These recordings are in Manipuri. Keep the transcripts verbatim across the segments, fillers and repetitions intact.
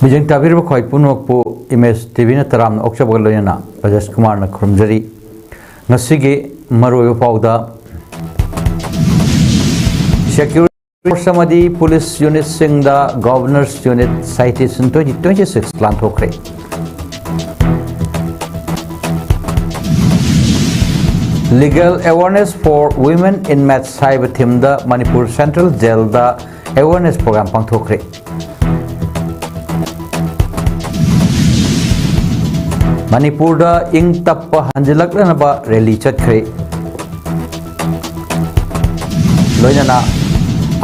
ꯃꯤꯖꯦꯡ ꯇꯥꯕꯤꯔꯤꯕ ꯈ꯭ꯋꯥꯏ ꯄꯨꯝꯅꯃꯛꯄꯨ ꯏꯃꯦꯖ ꯇꯤꯚꯤꯅ ꯇꯔꯥꯝꯅ ꯑꯣꯛꯆꯕꯒ ꯂꯣꯏꯅꯅ ꯕ꯭ꯔꯖꯦꯁ ꯀꯨꯃꯥꯔꯅ ꯈꯨꯔꯨꯝꯖꯔꯤ꯫ ꯉꯁꯤꯒꯤ ꯃꯔꯨꯑꯣꯏꯕ ꯄꯥꯎꯗ, ꯁꯦꯀ꯭ꯌꯨꯔꯤꯇꯤ ꯐꯣꯔꯁ ꯑꯃꯗꯤ ꯄꯨꯂꯤꯁ ꯌꯨꯅꯤꯠꯁꯤꯡꯗ governor's unit citation twenty twenty six ꯂꯥꯟꯊꯣꯛꯈ꯭ꯔꯦ꯫ Legal Awareness for Women Inmates ꯍꯥꯏꯕ ꯊꯤꯝꯗ ꯃꯅꯤꯄꯨꯔ ꯁꯦꯟꯇ꯭ꯔꯦꯜ ꯖꯦꯜꯗ ꯑꯦꯋꯦꯔꯅꯦꯁ ꯄ꯭ꯔꯣꯒ꯭ꯔꯥꯝ ꯄꯥꯡꯊꯣꯛꯈ꯭ꯔꯦ꯫ ꯃꯅꯤꯄꯨꯔꯗ ꯏꯪ ꯇꯞꯄ ꯍꯟꯖꯤꯜꯂꯛꯅꯅꯕ ꯔꯦꯂꯤ ꯆꯠꯈ꯭ꯔꯦ꯫ ꯂꯣꯏꯅꯅ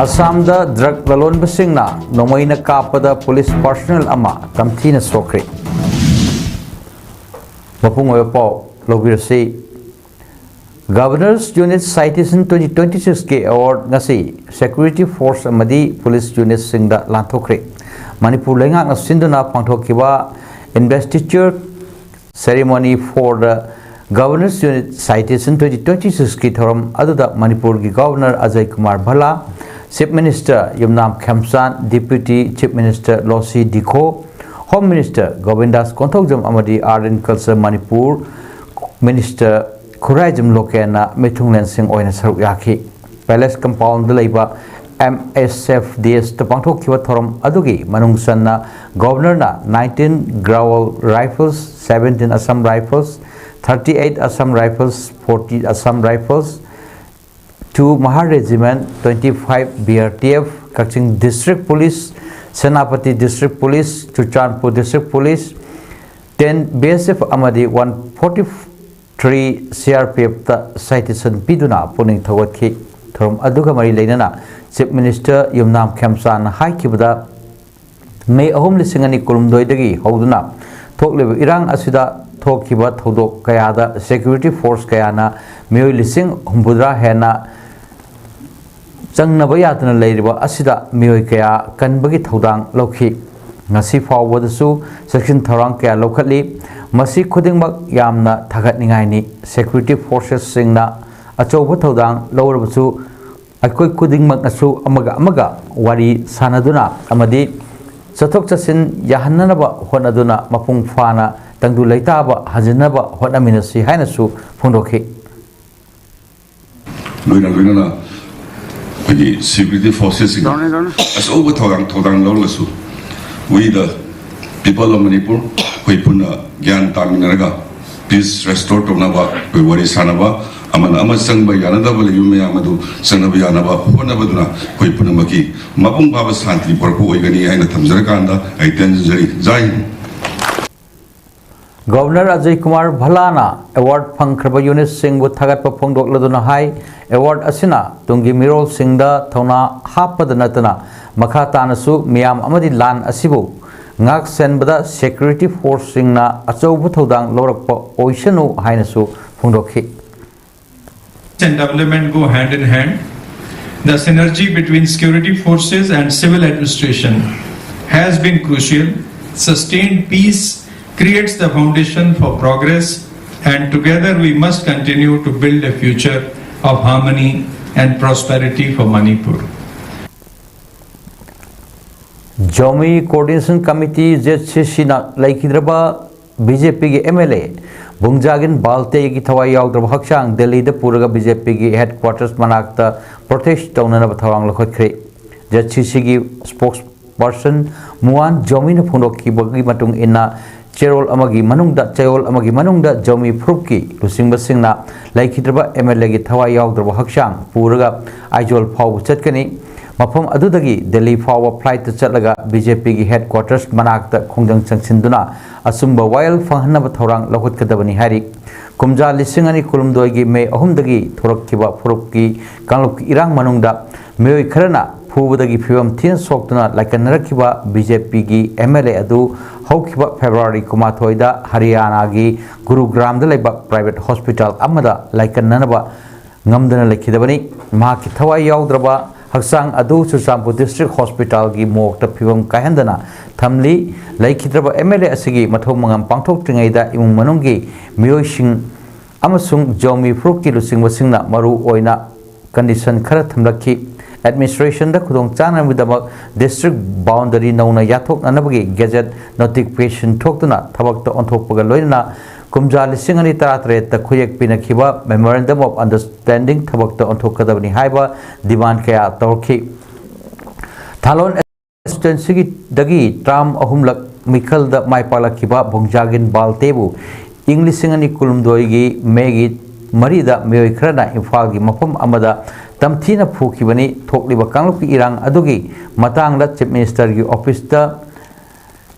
ꯑꯁꯥꯝꯗ ꯗ꯭ꯔꯒ ꯂꯂꯣꯟꯕꯁꯤꯡꯅ ꯅꯣꯡꯃꯩꯅ ꯀꯥꯞꯄꯗ ꯄꯨꯂꯤꯁ ꯄꯥꯔꯁꯣꯅꯦꯜ ꯑꯃ ꯇꯝꯊꯤꯅ ꯁꯣꯛꯈ꯭ꯔꯦ꯫ ꯃꯄꯨꯡ ꯑꯣꯏꯕ ꯄꯥꯎ ꯂꯧꯕꯤꯔꯁꯤ꯫ Governor's unit citation twenty twenty ꯁꯤꯛꯁꯀꯤ ꯑꯦꯋꯥꯔꯗ ꯉꯁꯤ ꯁꯦꯀ꯭ꯌꯨꯔꯤꯇꯤ ꯐꯣꯔꯁ ꯑꯃꯗꯤ ꯄꯨꯂꯤꯁ ꯌꯨꯅꯤꯠꯁꯤꯡꯗ ꯂꯥꯟꯊꯣꯛꯈ꯭ꯔꯦ꯫ ꯃꯅꯤꯄꯨꯔ ꯂꯩꯉꯥꯛꯅ ꯁꯤꯟꯗꯨꯅ ꯄꯥꯡꯊꯣꯛꯈꯤꯕ Investiture Ceremony for the Governors Unit Citation twenty twenty-six ꯀꯤ ꯊꯧꯔꯝ ꯑꯗꯨꯗ ꯃꯅꯤꯄꯨꯔꯒꯤ governor Ajay Kumar Bhalla, chief minister Yumnam Khemchand, deputy chief minister Losii Dikho, home minister Govindas Konthoujam ꯑꯃꯗꯤ art and culture Manipur minister Khuraijam ꯂꯣꯀꯦꯟꯅ ꯃꯤꯊꯨꯡꯂꯦꯟꯁꯤꯡ ꯑꯣꯏꯅ ꯁꯔꯨꯛ ꯌꯥꯈꯤ꯫ ꯄꯦꯂꯦꯁ ꯀꯝꯄꯥꯎꯟꯗ ꯂꯩꯕ ꯑꯦꯝ ꯑꯦꯁ ꯑꯦꯐ ꯗꯤ ꯑꯦꯁꯇ ꯄꯥꯡꯊꯣꯛꯈꯤꯕ ꯊꯧꯔꯝ ꯑꯗꯨꯒꯤ ꯃꯅꯨꯡ ꯆꯟꯅ ꯒꯣꯕꯔꯅꯔꯅ nineteen Growal Rifles, seventeen Assam Rifles, thirty-eight Assam Rifles, forty Assam Rifles, two Mahar Regiment, twenty-five B R T F, ꯀꯛꯆꯤꯡ District Police, Senapati District Police, Churachandpur District Police, ten B S F ꯑꯃꯗꯤ one forty three C R P F ꯇ citation ꯄꯤꯗꯨꯅ ꯄꯨꯛꯅꯤꯡ ꯊꯧꯒꯠꯈꯤ꯫ ꯊꯧꯔꯝ ꯑꯗꯨꯒ ꯃꯔꯤ ꯂꯩꯅꯅ ꯆꯤꯐ ꯃꯤꯅꯤꯁꯇꯔ ꯌꯨꯝꯅꯥꯝ ꯈꯦꯝꯆꯥꯟꯅ ꯍꯥꯏꯈꯤꯕꯗ, ꯃꯦ ꯑꯍꯨꯝ, ꯂꯤꯁꯤꯡ ꯑꯅꯤ ꯀꯨꯟꯍꯨꯝꯗꯣꯏꯗꯒꯤ ꯍꯧꯗꯨꯅ ꯊꯣꯛꯂꯤꯕ ꯏꯔꯥꯡ ꯑꯁꯤꯗ ꯊꯣꯛꯈꯤꯕ ꯊꯧꯗꯣꯛ ꯀꯌꯥꯗ ꯁꯦꯀ꯭ꯌꯨꯔꯤꯇꯤ ꯐꯣꯔꯁ ꯀꯌꯥꯅ ꯃꯤꯑꯣꯏ ꯂꯤꯁꯤꯡ ꯍꯨꯝꯐꯨꯇꯔꯥ ꯍꯦꯟꯅ ꯆꯪꯅꯕ ꯌꯥꯗꯅ ꯂꯩꯔꯤꯕ ꯑꯁꯤꯗ ꯃꯤꯑꯣꯏ ꯀꯌꯥ ꯀꯟꯕꯒꯤ ꯊꯧꯗꯥꯡ ꯂꯧꯈꯤ꯫ ꯉꯁꯤ ꯐꯥꯎꯕꯗꯁꯨ ꯆꯦꯛꯁꯤꯟ ꯊꯧꯔꯥꯡ ꯀꯌꯥ ꯂꯧꯈꯠꯂꯤ꯫ ꯃꯁꯤ ꯈꯨꯗꯤꯡꯃꯛ ꯌꯥꯝꯅ ꯊꯥꯒꯠꯅꯤꯡꯉꯥꯏꯅꯤ꯫ ꯁꯦꯀ꯭ꯌꯨꯔꯤꯇꯤ ꯐꯣꯔꯁꯦꯁꯁꯤꯡꯅ ꯑꯆꯧꯕ ꯊꯧꯗꯥꯡ ꯂꯧꯔꯕꯁꯨ, ꯑꯩꯈꯣꯏ ꯈꯨꯗꯤꯡꯃꯛꯅꯁꯨ ꯑꯃꯒ ꯑꯃꯒ ꯋꯥꯔꯤ ꯁꯥꯟꯅꯗꯨꯅ ꯑꯃꯗꯤ ꯆꯠꯊꯣꯛ ꯆꯠꯁꯤꯟ ꯌꯥꯍꯟꯅꯅꯕ ꯍꯣꯠꯅꯗꯨꯅ ꯃꯄꯨꯡ ꯐꯥꯅ ꯇꯪꯗꯨ ꯂꯩꯇꯥꯕ ꯍꯟꯖꯤꯟꯅꯕ ꯍꯣꯠꯅꯃꯤꯟꯅꯁꯤ ꯍꯥꯏꯅꯁꯨ ꯐꯣꯡꯗꯣꯛꯈꯤ꯫ ꯂꯣꯏꯅ ꯂꯣꯏꯅꯅ ꯑꯩꯈꯣꯏꯒꯤ ꯁꯦꯀ꯭ꯌꯨꯔꯤꯇꯤ ꯐꯣꯔꯁꯦꯁꯁꯤꯡꯅ ꯑꯆꯧꯕ ꯊꯧꯗꯥꯡ ꯊꯧꯗꯥꯡ ꯂꯧꯔꯒꯁꯨ, we the people of Manipur, ꯑꯩꯈꯣꯏ ꯄꯨꯟꯅ ꯒ꯭ꯌꯥꯟ ꯇꯥꯃꯤꯟꯅꯔꯒ ꯄꯤꯁ ꯔꯦꯁꯇꯣꯔ ꯇꯧꯅꯕ, ꯑꯩꯈꯣꯏ ꯋꯥꯔꯤ ꯁꯥꯟꯅꯕ, ꯑꯃꯅ ꯑꯃ ꯆꯪꯕ ꯌꯥꯅꯗꯕ ꯂꯩꯕ ꯃꯌꯥꯝ ꯑꯗꯨ ꯆꯪꯅꯕ ꯌꯥꯅꯕ ꯍꯣꯠꯅꯕꯗꯨꯅ ꯑꯩꯈꯣꯏ ꯄꯨꯝꯅꯃꯛꯀꯤ ꯃꯄꯨꯡ ꯐꯥꯕ ꯁꯥꯟꯇꯤ ꯄꯨꯔꯛꯄ ꯑꯣꯏꯒꯅꯤ ꯍꯥꯏꯅ ꯊꯝꯖꯔꯀꯥꯟꯗ ꯑꯩ ꯇꯦꯟꯖꯔꯤ꯫ ꯖꯥꯏ ꯍꯤꯟ꯫ ꯒꯕꯔꯅꯔ ꯑꯖꯌ ꯀꯨꯃꯥꯔ ꯚꯜꯂꯥꯅ ꯑꯦꯋꯥꯔꯗ ꯐꯪꯈ꯭ꯔꯕ ꯌꯨꯅꯤꯠꯁꯤꯡꯕꯨ ꯊꯥꯒꯠꯄ ꯐꯣꯡꯗꯣꯛꯂꯗꯨꯅ ꯍꯥꯏ, ꯑꯦꯋꯥꯔꯗ ꯑꯁꯤꯅ ꯇꯨꯡꯒꯤ ꯃꯤꯔꯣꯜꯁꯤꯡꯗ ꯊꯧꯅꯥ ꯍꯥꯞꯄꯗ ꯅꯠꯇꯅ ꯃꯈꯥ ꯇꯥꯅꯁꯨ ꯃꯤꯌꯥꯝ ꯑꯃꯗꯤ ꯂꯥꯟ ꯑꯁꯤꯕꯨ ꯉꯥꯛ ꯁꯦꯟꯕꯗ ꯁꯦꯀ꯭ꯌꯨꯔꯤꯇꯤ ꯐꯣꯔꯁꯁꯤꯡꯅ ꯑꯆꯧꯕ ꯊꯧꯗꯥꯡ ꯂꯧꯔꯛꯄ ꯑꯣꯏꯁꯅꯨ ꯍꯥꯏꯅꯁꯨ ꯐꯣꯡꯗꯣꯛꯈꯤ꯫ and development go hand in hand. The synergy between security forces and civil administration has been crucial. Sustained peace creates the foundation for progress, and together we must continue to build a future of harmony and prosperity for Manipur. Zomi coordination committee, Z C ꯁꯤꯅ ꯂꯩꯈꯤꯗ꯭ꯔꯕ ꯕꯤ ꯖꯦ ꯄꯤꯒꯤ ꯑꯦꯝ ꯑꯦꯜ ꯑꯦ ꯕꯨꯡꯖꯥꯒꯤꯟ ꯕꯥꯜꯇꯦꯒꯤ ꯊꯋꯥꯏ ꯌꯥꯎꯗ꯭ꯔꯕ ꯍꯛꯆꯥꯡ ꯗꯦꯜꯂꯤꯗ ꯄꯨꯔꯒ ꯕꯤ ꯖꯦ ꯄꯤꯒꯤ ꯍꯦꯗ ꯀ꯭ꯋꯥꯔꯇꯔꯁ ꯃꯅꯥꯛꯇ ꯄ꯭ꯔꯣꯇꯦꯁ ꯇꯧꯅꯅꯕ ꯊꯧꯔꯥꯡ ꯂꯧꯈꯠꯈ꯭ꯔꯦ꯫ ꯖꯦꯗ ꯁꯤ ꯁꯤꯒꯤ ꯁ꯭ꯄꯣꯛꯁ ꯄꯔꯁꯟ ꯃꯨꯋꯥꯟ ꯖꯣꯃꯤꯅ ꯐꯣꯡꯗꯣꯛꯈꯤꯕꯒꯤ ꯃꯇꯨꯡ ꯏꯟꯅ, ꯆꯦꯔꯣꯜ ꯑꯃꯒꯤ ꯃꯅꯨꯡꯗ, ꯆꯌꯣꯜ ꯑꯃꯒꯤ ꯃꯅꯨꯡꯗ ꯖꯣꯃꯤ ꯐꯨꯔꯨꯞꯀꯤ ꯂꯨꯆꯤꯡꯕꯁꯤꯡꯅ ꯂꯩꯈꯤꯗ꯭ꯔꯕ ꯑꯦꯝ ꯑꯦꯜ ꯑꯦꯒꯤ ꯊꯋꯥꯏ ꯌꯥꯎꯗ꯭ꯔꯕ ꯍꯛꯆꯥꯡ ꯄꯨꯔꯒ ꯑꯥꯏꯖꯣꯜ ꯐꯥꯎꯕ ꯆꯠꯀꯅꯤ꯫ ꯃꯐꯝ ꯑꯗꯨꯗꯒꯤ ꯗꯦꯜꯂꯤ ꯐꯥꯎꯕ ꯐ꯭ꯂꯥꯏꯠꯇ ꯆꯠꯂꯒ ꯕꯤ ꯖꯦ ꯄꯤꯒꯤ ꯍꯦꯗ ꯀ꯭ꯋꯥꯔꯇꯔꯁ ꯃꯅꯥꯛꯇ ꯈꯣꯡꯖꯪ ꯆꯪꯁꯤꯟꯗꯨꯅ ꯑꯆꯨꯝꯕ ꯋꯥꯌꯦꯜ ꯐꯪꯍꯟꯅꯕ ꯊꯧꯔꯥꯡ ꯂꯧꯈꯠꯀꯗꯕꯅꯤ ꯍꯥꯏꯔꯤ꯫ ꯀꯨꯝꯖꯥ ꯂꯤꯁꯤꯡ ꯑꯅꯤ ꯀꯨꯟꯍꯨꯝꯗꯣꯏꯒꯤ ꯃꯦ ꯑꯍꯨꯝꯗꯒꯤ ꯊꯣꯔꯛꯈꯤꯕ ꯐꯨꯔꯨꯞꯀꯤ ꯀꯥꯡꯂꯨꯞꯀꯤ ꯏꯔꯥꯡ ꯃꯅꯨꯡꯗ ꯃꯤꯑꯣꯏ ꯈꯔꯅ ꯐꯨꯕꯗꯒꯤ ꯐꯤꯕꯝ ꯊꯤꯅ ꯁꯣꯛꯇꯨꯅ ꯂꯥꯏꯀꯠꯅꯔꯛꯈꯤꯕ ꯕꯤ ꯖꯦ ꯄꯤꯒꯤ ꯑꯦꯝ ꯑꯦꯜ ꯑꯦ ꯑꯗꯨ ꯍꯧꯈꯤꯕ ꯐꯦꯕ꯭ꯔꯨꯋꯥꯔꯤ ꯀꯨꯟꯃꯥꯊꯣꯏꯗ ꯍꯔꯤꯌꯥꯅꯥꯒꯤ ꯒꯨꯔꯨꯒ꯭ꯔꯥꯝꯗ ꯂꯩꯕ ꯄ꯭ꯔꯥꯏꯚꯦꯠ ꯍꯣꯁꯄꯤꯇꯥꯜ ꯑꯃꯗ ꯂꯥꯏꯀꯠꯅꯅꯕ ꯉꯝꯗꯅ ꯂꯩꯈꯤꯗꯕꯅꯤ꯫ ꯃꯍꯥꯛꯀꯤ ꯊꯋꯥꯏ ꯌꯥꯎꯗ꯭ꯔꯕ ꯍꯛꯆꯥꯡ ꯑꯗꯨ ꯆꯨꯔꯆꯥꯟꯄꯨꯔ ꯗꯤꯁꯇ꯭ꯔꯤꯛ ꯍꯣꯁꯄꯤꯇꯥꯜꯒꯤ ꯃꯣꯔꯒꯇ ꯐꯤꯕꯝ ꯀꯥꯏꯍꯟꯗꯅ ꯊꯝꯂꯤ꯫ ꯂꯩꯈꯤꯗ꯭ꯔꯕ ꯑꯦꯝ ꯑꯦꯜ ꯑꯦ ꯑꯁꯤꯒꯤ ꯃꯊꯧ ꯃꯉꯝ ꯄꯥꯡꯊꯣꯛꯇ꯭ꯔꯤꯉꯩꯗ ꯏꯃꯨꯡ ꯃꯅꯨꯡꯒꯤ ꯃꯤꯑꯣꯏꯁꯤꯡ ꯑꯃꯁꯨꯡ ꯖꯣꯃꯤ ꯐꯨꯔꯨꯞꯀꯤ ꯂꯨꯆꯤꯡꯕꯁꯤꯡꯅ ꯃꯔꯨ ꯑꯣꯏꯅ ꯀꯟꯗꯤꯁꯟ ꯈꯔ ꯊꯝꯂꯛꯈꯤ꯫ ꯑꯦꯗꯃꯤꯅꯤꯁꯇ꯭ꯔꯦꯁꯟꯗ ꯈꯨꯗꯣꯡ ꯆꯥꯅꯕꯒꯤꯗꯃꯛ ꯗꯤꯁꯇ꯭ꯔꯤꯛ ꯕꯥꯎꯟꯗꯔꯤ ꯅꯧꯅ ꯌꯥꯊꯣꯛꯅꯅꯕꯒꯤ ꯒꯦꯖꯦꯠ ꯅꯣꯇꯤꯐꯤꯀꯦꯁꯟ ꯊꯣꯛꯇꯨꯅ ꯊꯕꯛꯇ ꯑꯣꯟꯊꯣꯛꯄꯒ ꯂꯣꯏꯅꯅ ꯀꯨꯝꯖꯥ ꯂꯤꯁꯤꯡ ꯑꯅꯤ ꯇꯔꯥꯇꯔꯦꯠꯇ ꯈꯨꯌꯦꯛ ꯄꯤꯅꯈꯤꯕ Memorandum of Understanding ꯊꯕꯛꯇ ꯑꯣꯟꯊꯣꯛꯀꯗꯕꯅꯤ ꯍꯥꯏꯕ ꯗꯤꯃꯥꯟ ꯀꯌꯥ ꯇꯧꯔꯛꯈꯤ꯫ ꯊꯥꯂꯣꯟ ꯀꯟꯁꯇꯤꯇ꯭ꯋꯦꯟꯁꯤꯗꯒꯤ ꯇꯔꯥꯝ ꯑꯍꯨꯝꯂꯛ ꯃꯤꯈꯜꯗ ꯃꯥꯏ ꯄꯥꯛꯂꯛꯈꯤꯕ ꯚꯣꯡꯖꯥꯒꯤꯟ ꯕꯥꯜꯇꯦꯕꯨ ꯏꯪ ꯂꯤꯁꯤꯡ ꯑꯅꯤ ꯀꯨꯟꯍꯨꯝꯗꯣꯏꯒꯤ ꯃꯦꯒꯤ ꯃꯔꯤꯗ ꯃꯤꯑꯣꯏ ꯈꯔꯅ ꯏꯝꯐꯥꯜꯒꯤ ꯃꯐꯝ ꯑꯃꯗ ꯇꯝꯊꯤꯅ ꯐꯨꯈꯤꯕꯅꯤ꯫ ꯊꯣꯛꯂꯤꯕ ꯀꯥꯡꯂꯨꯞꯀꯤ ꯏꯔꯥꯡ ꯑꯗꯨꯒꯤ ꯃꯇꯥꯡꯗ ꯆꯤꯐ ꯃꯤꯅꯤꯁꯇꯔꯒꯤ ꯑꯣꯐꯤꯁꯇ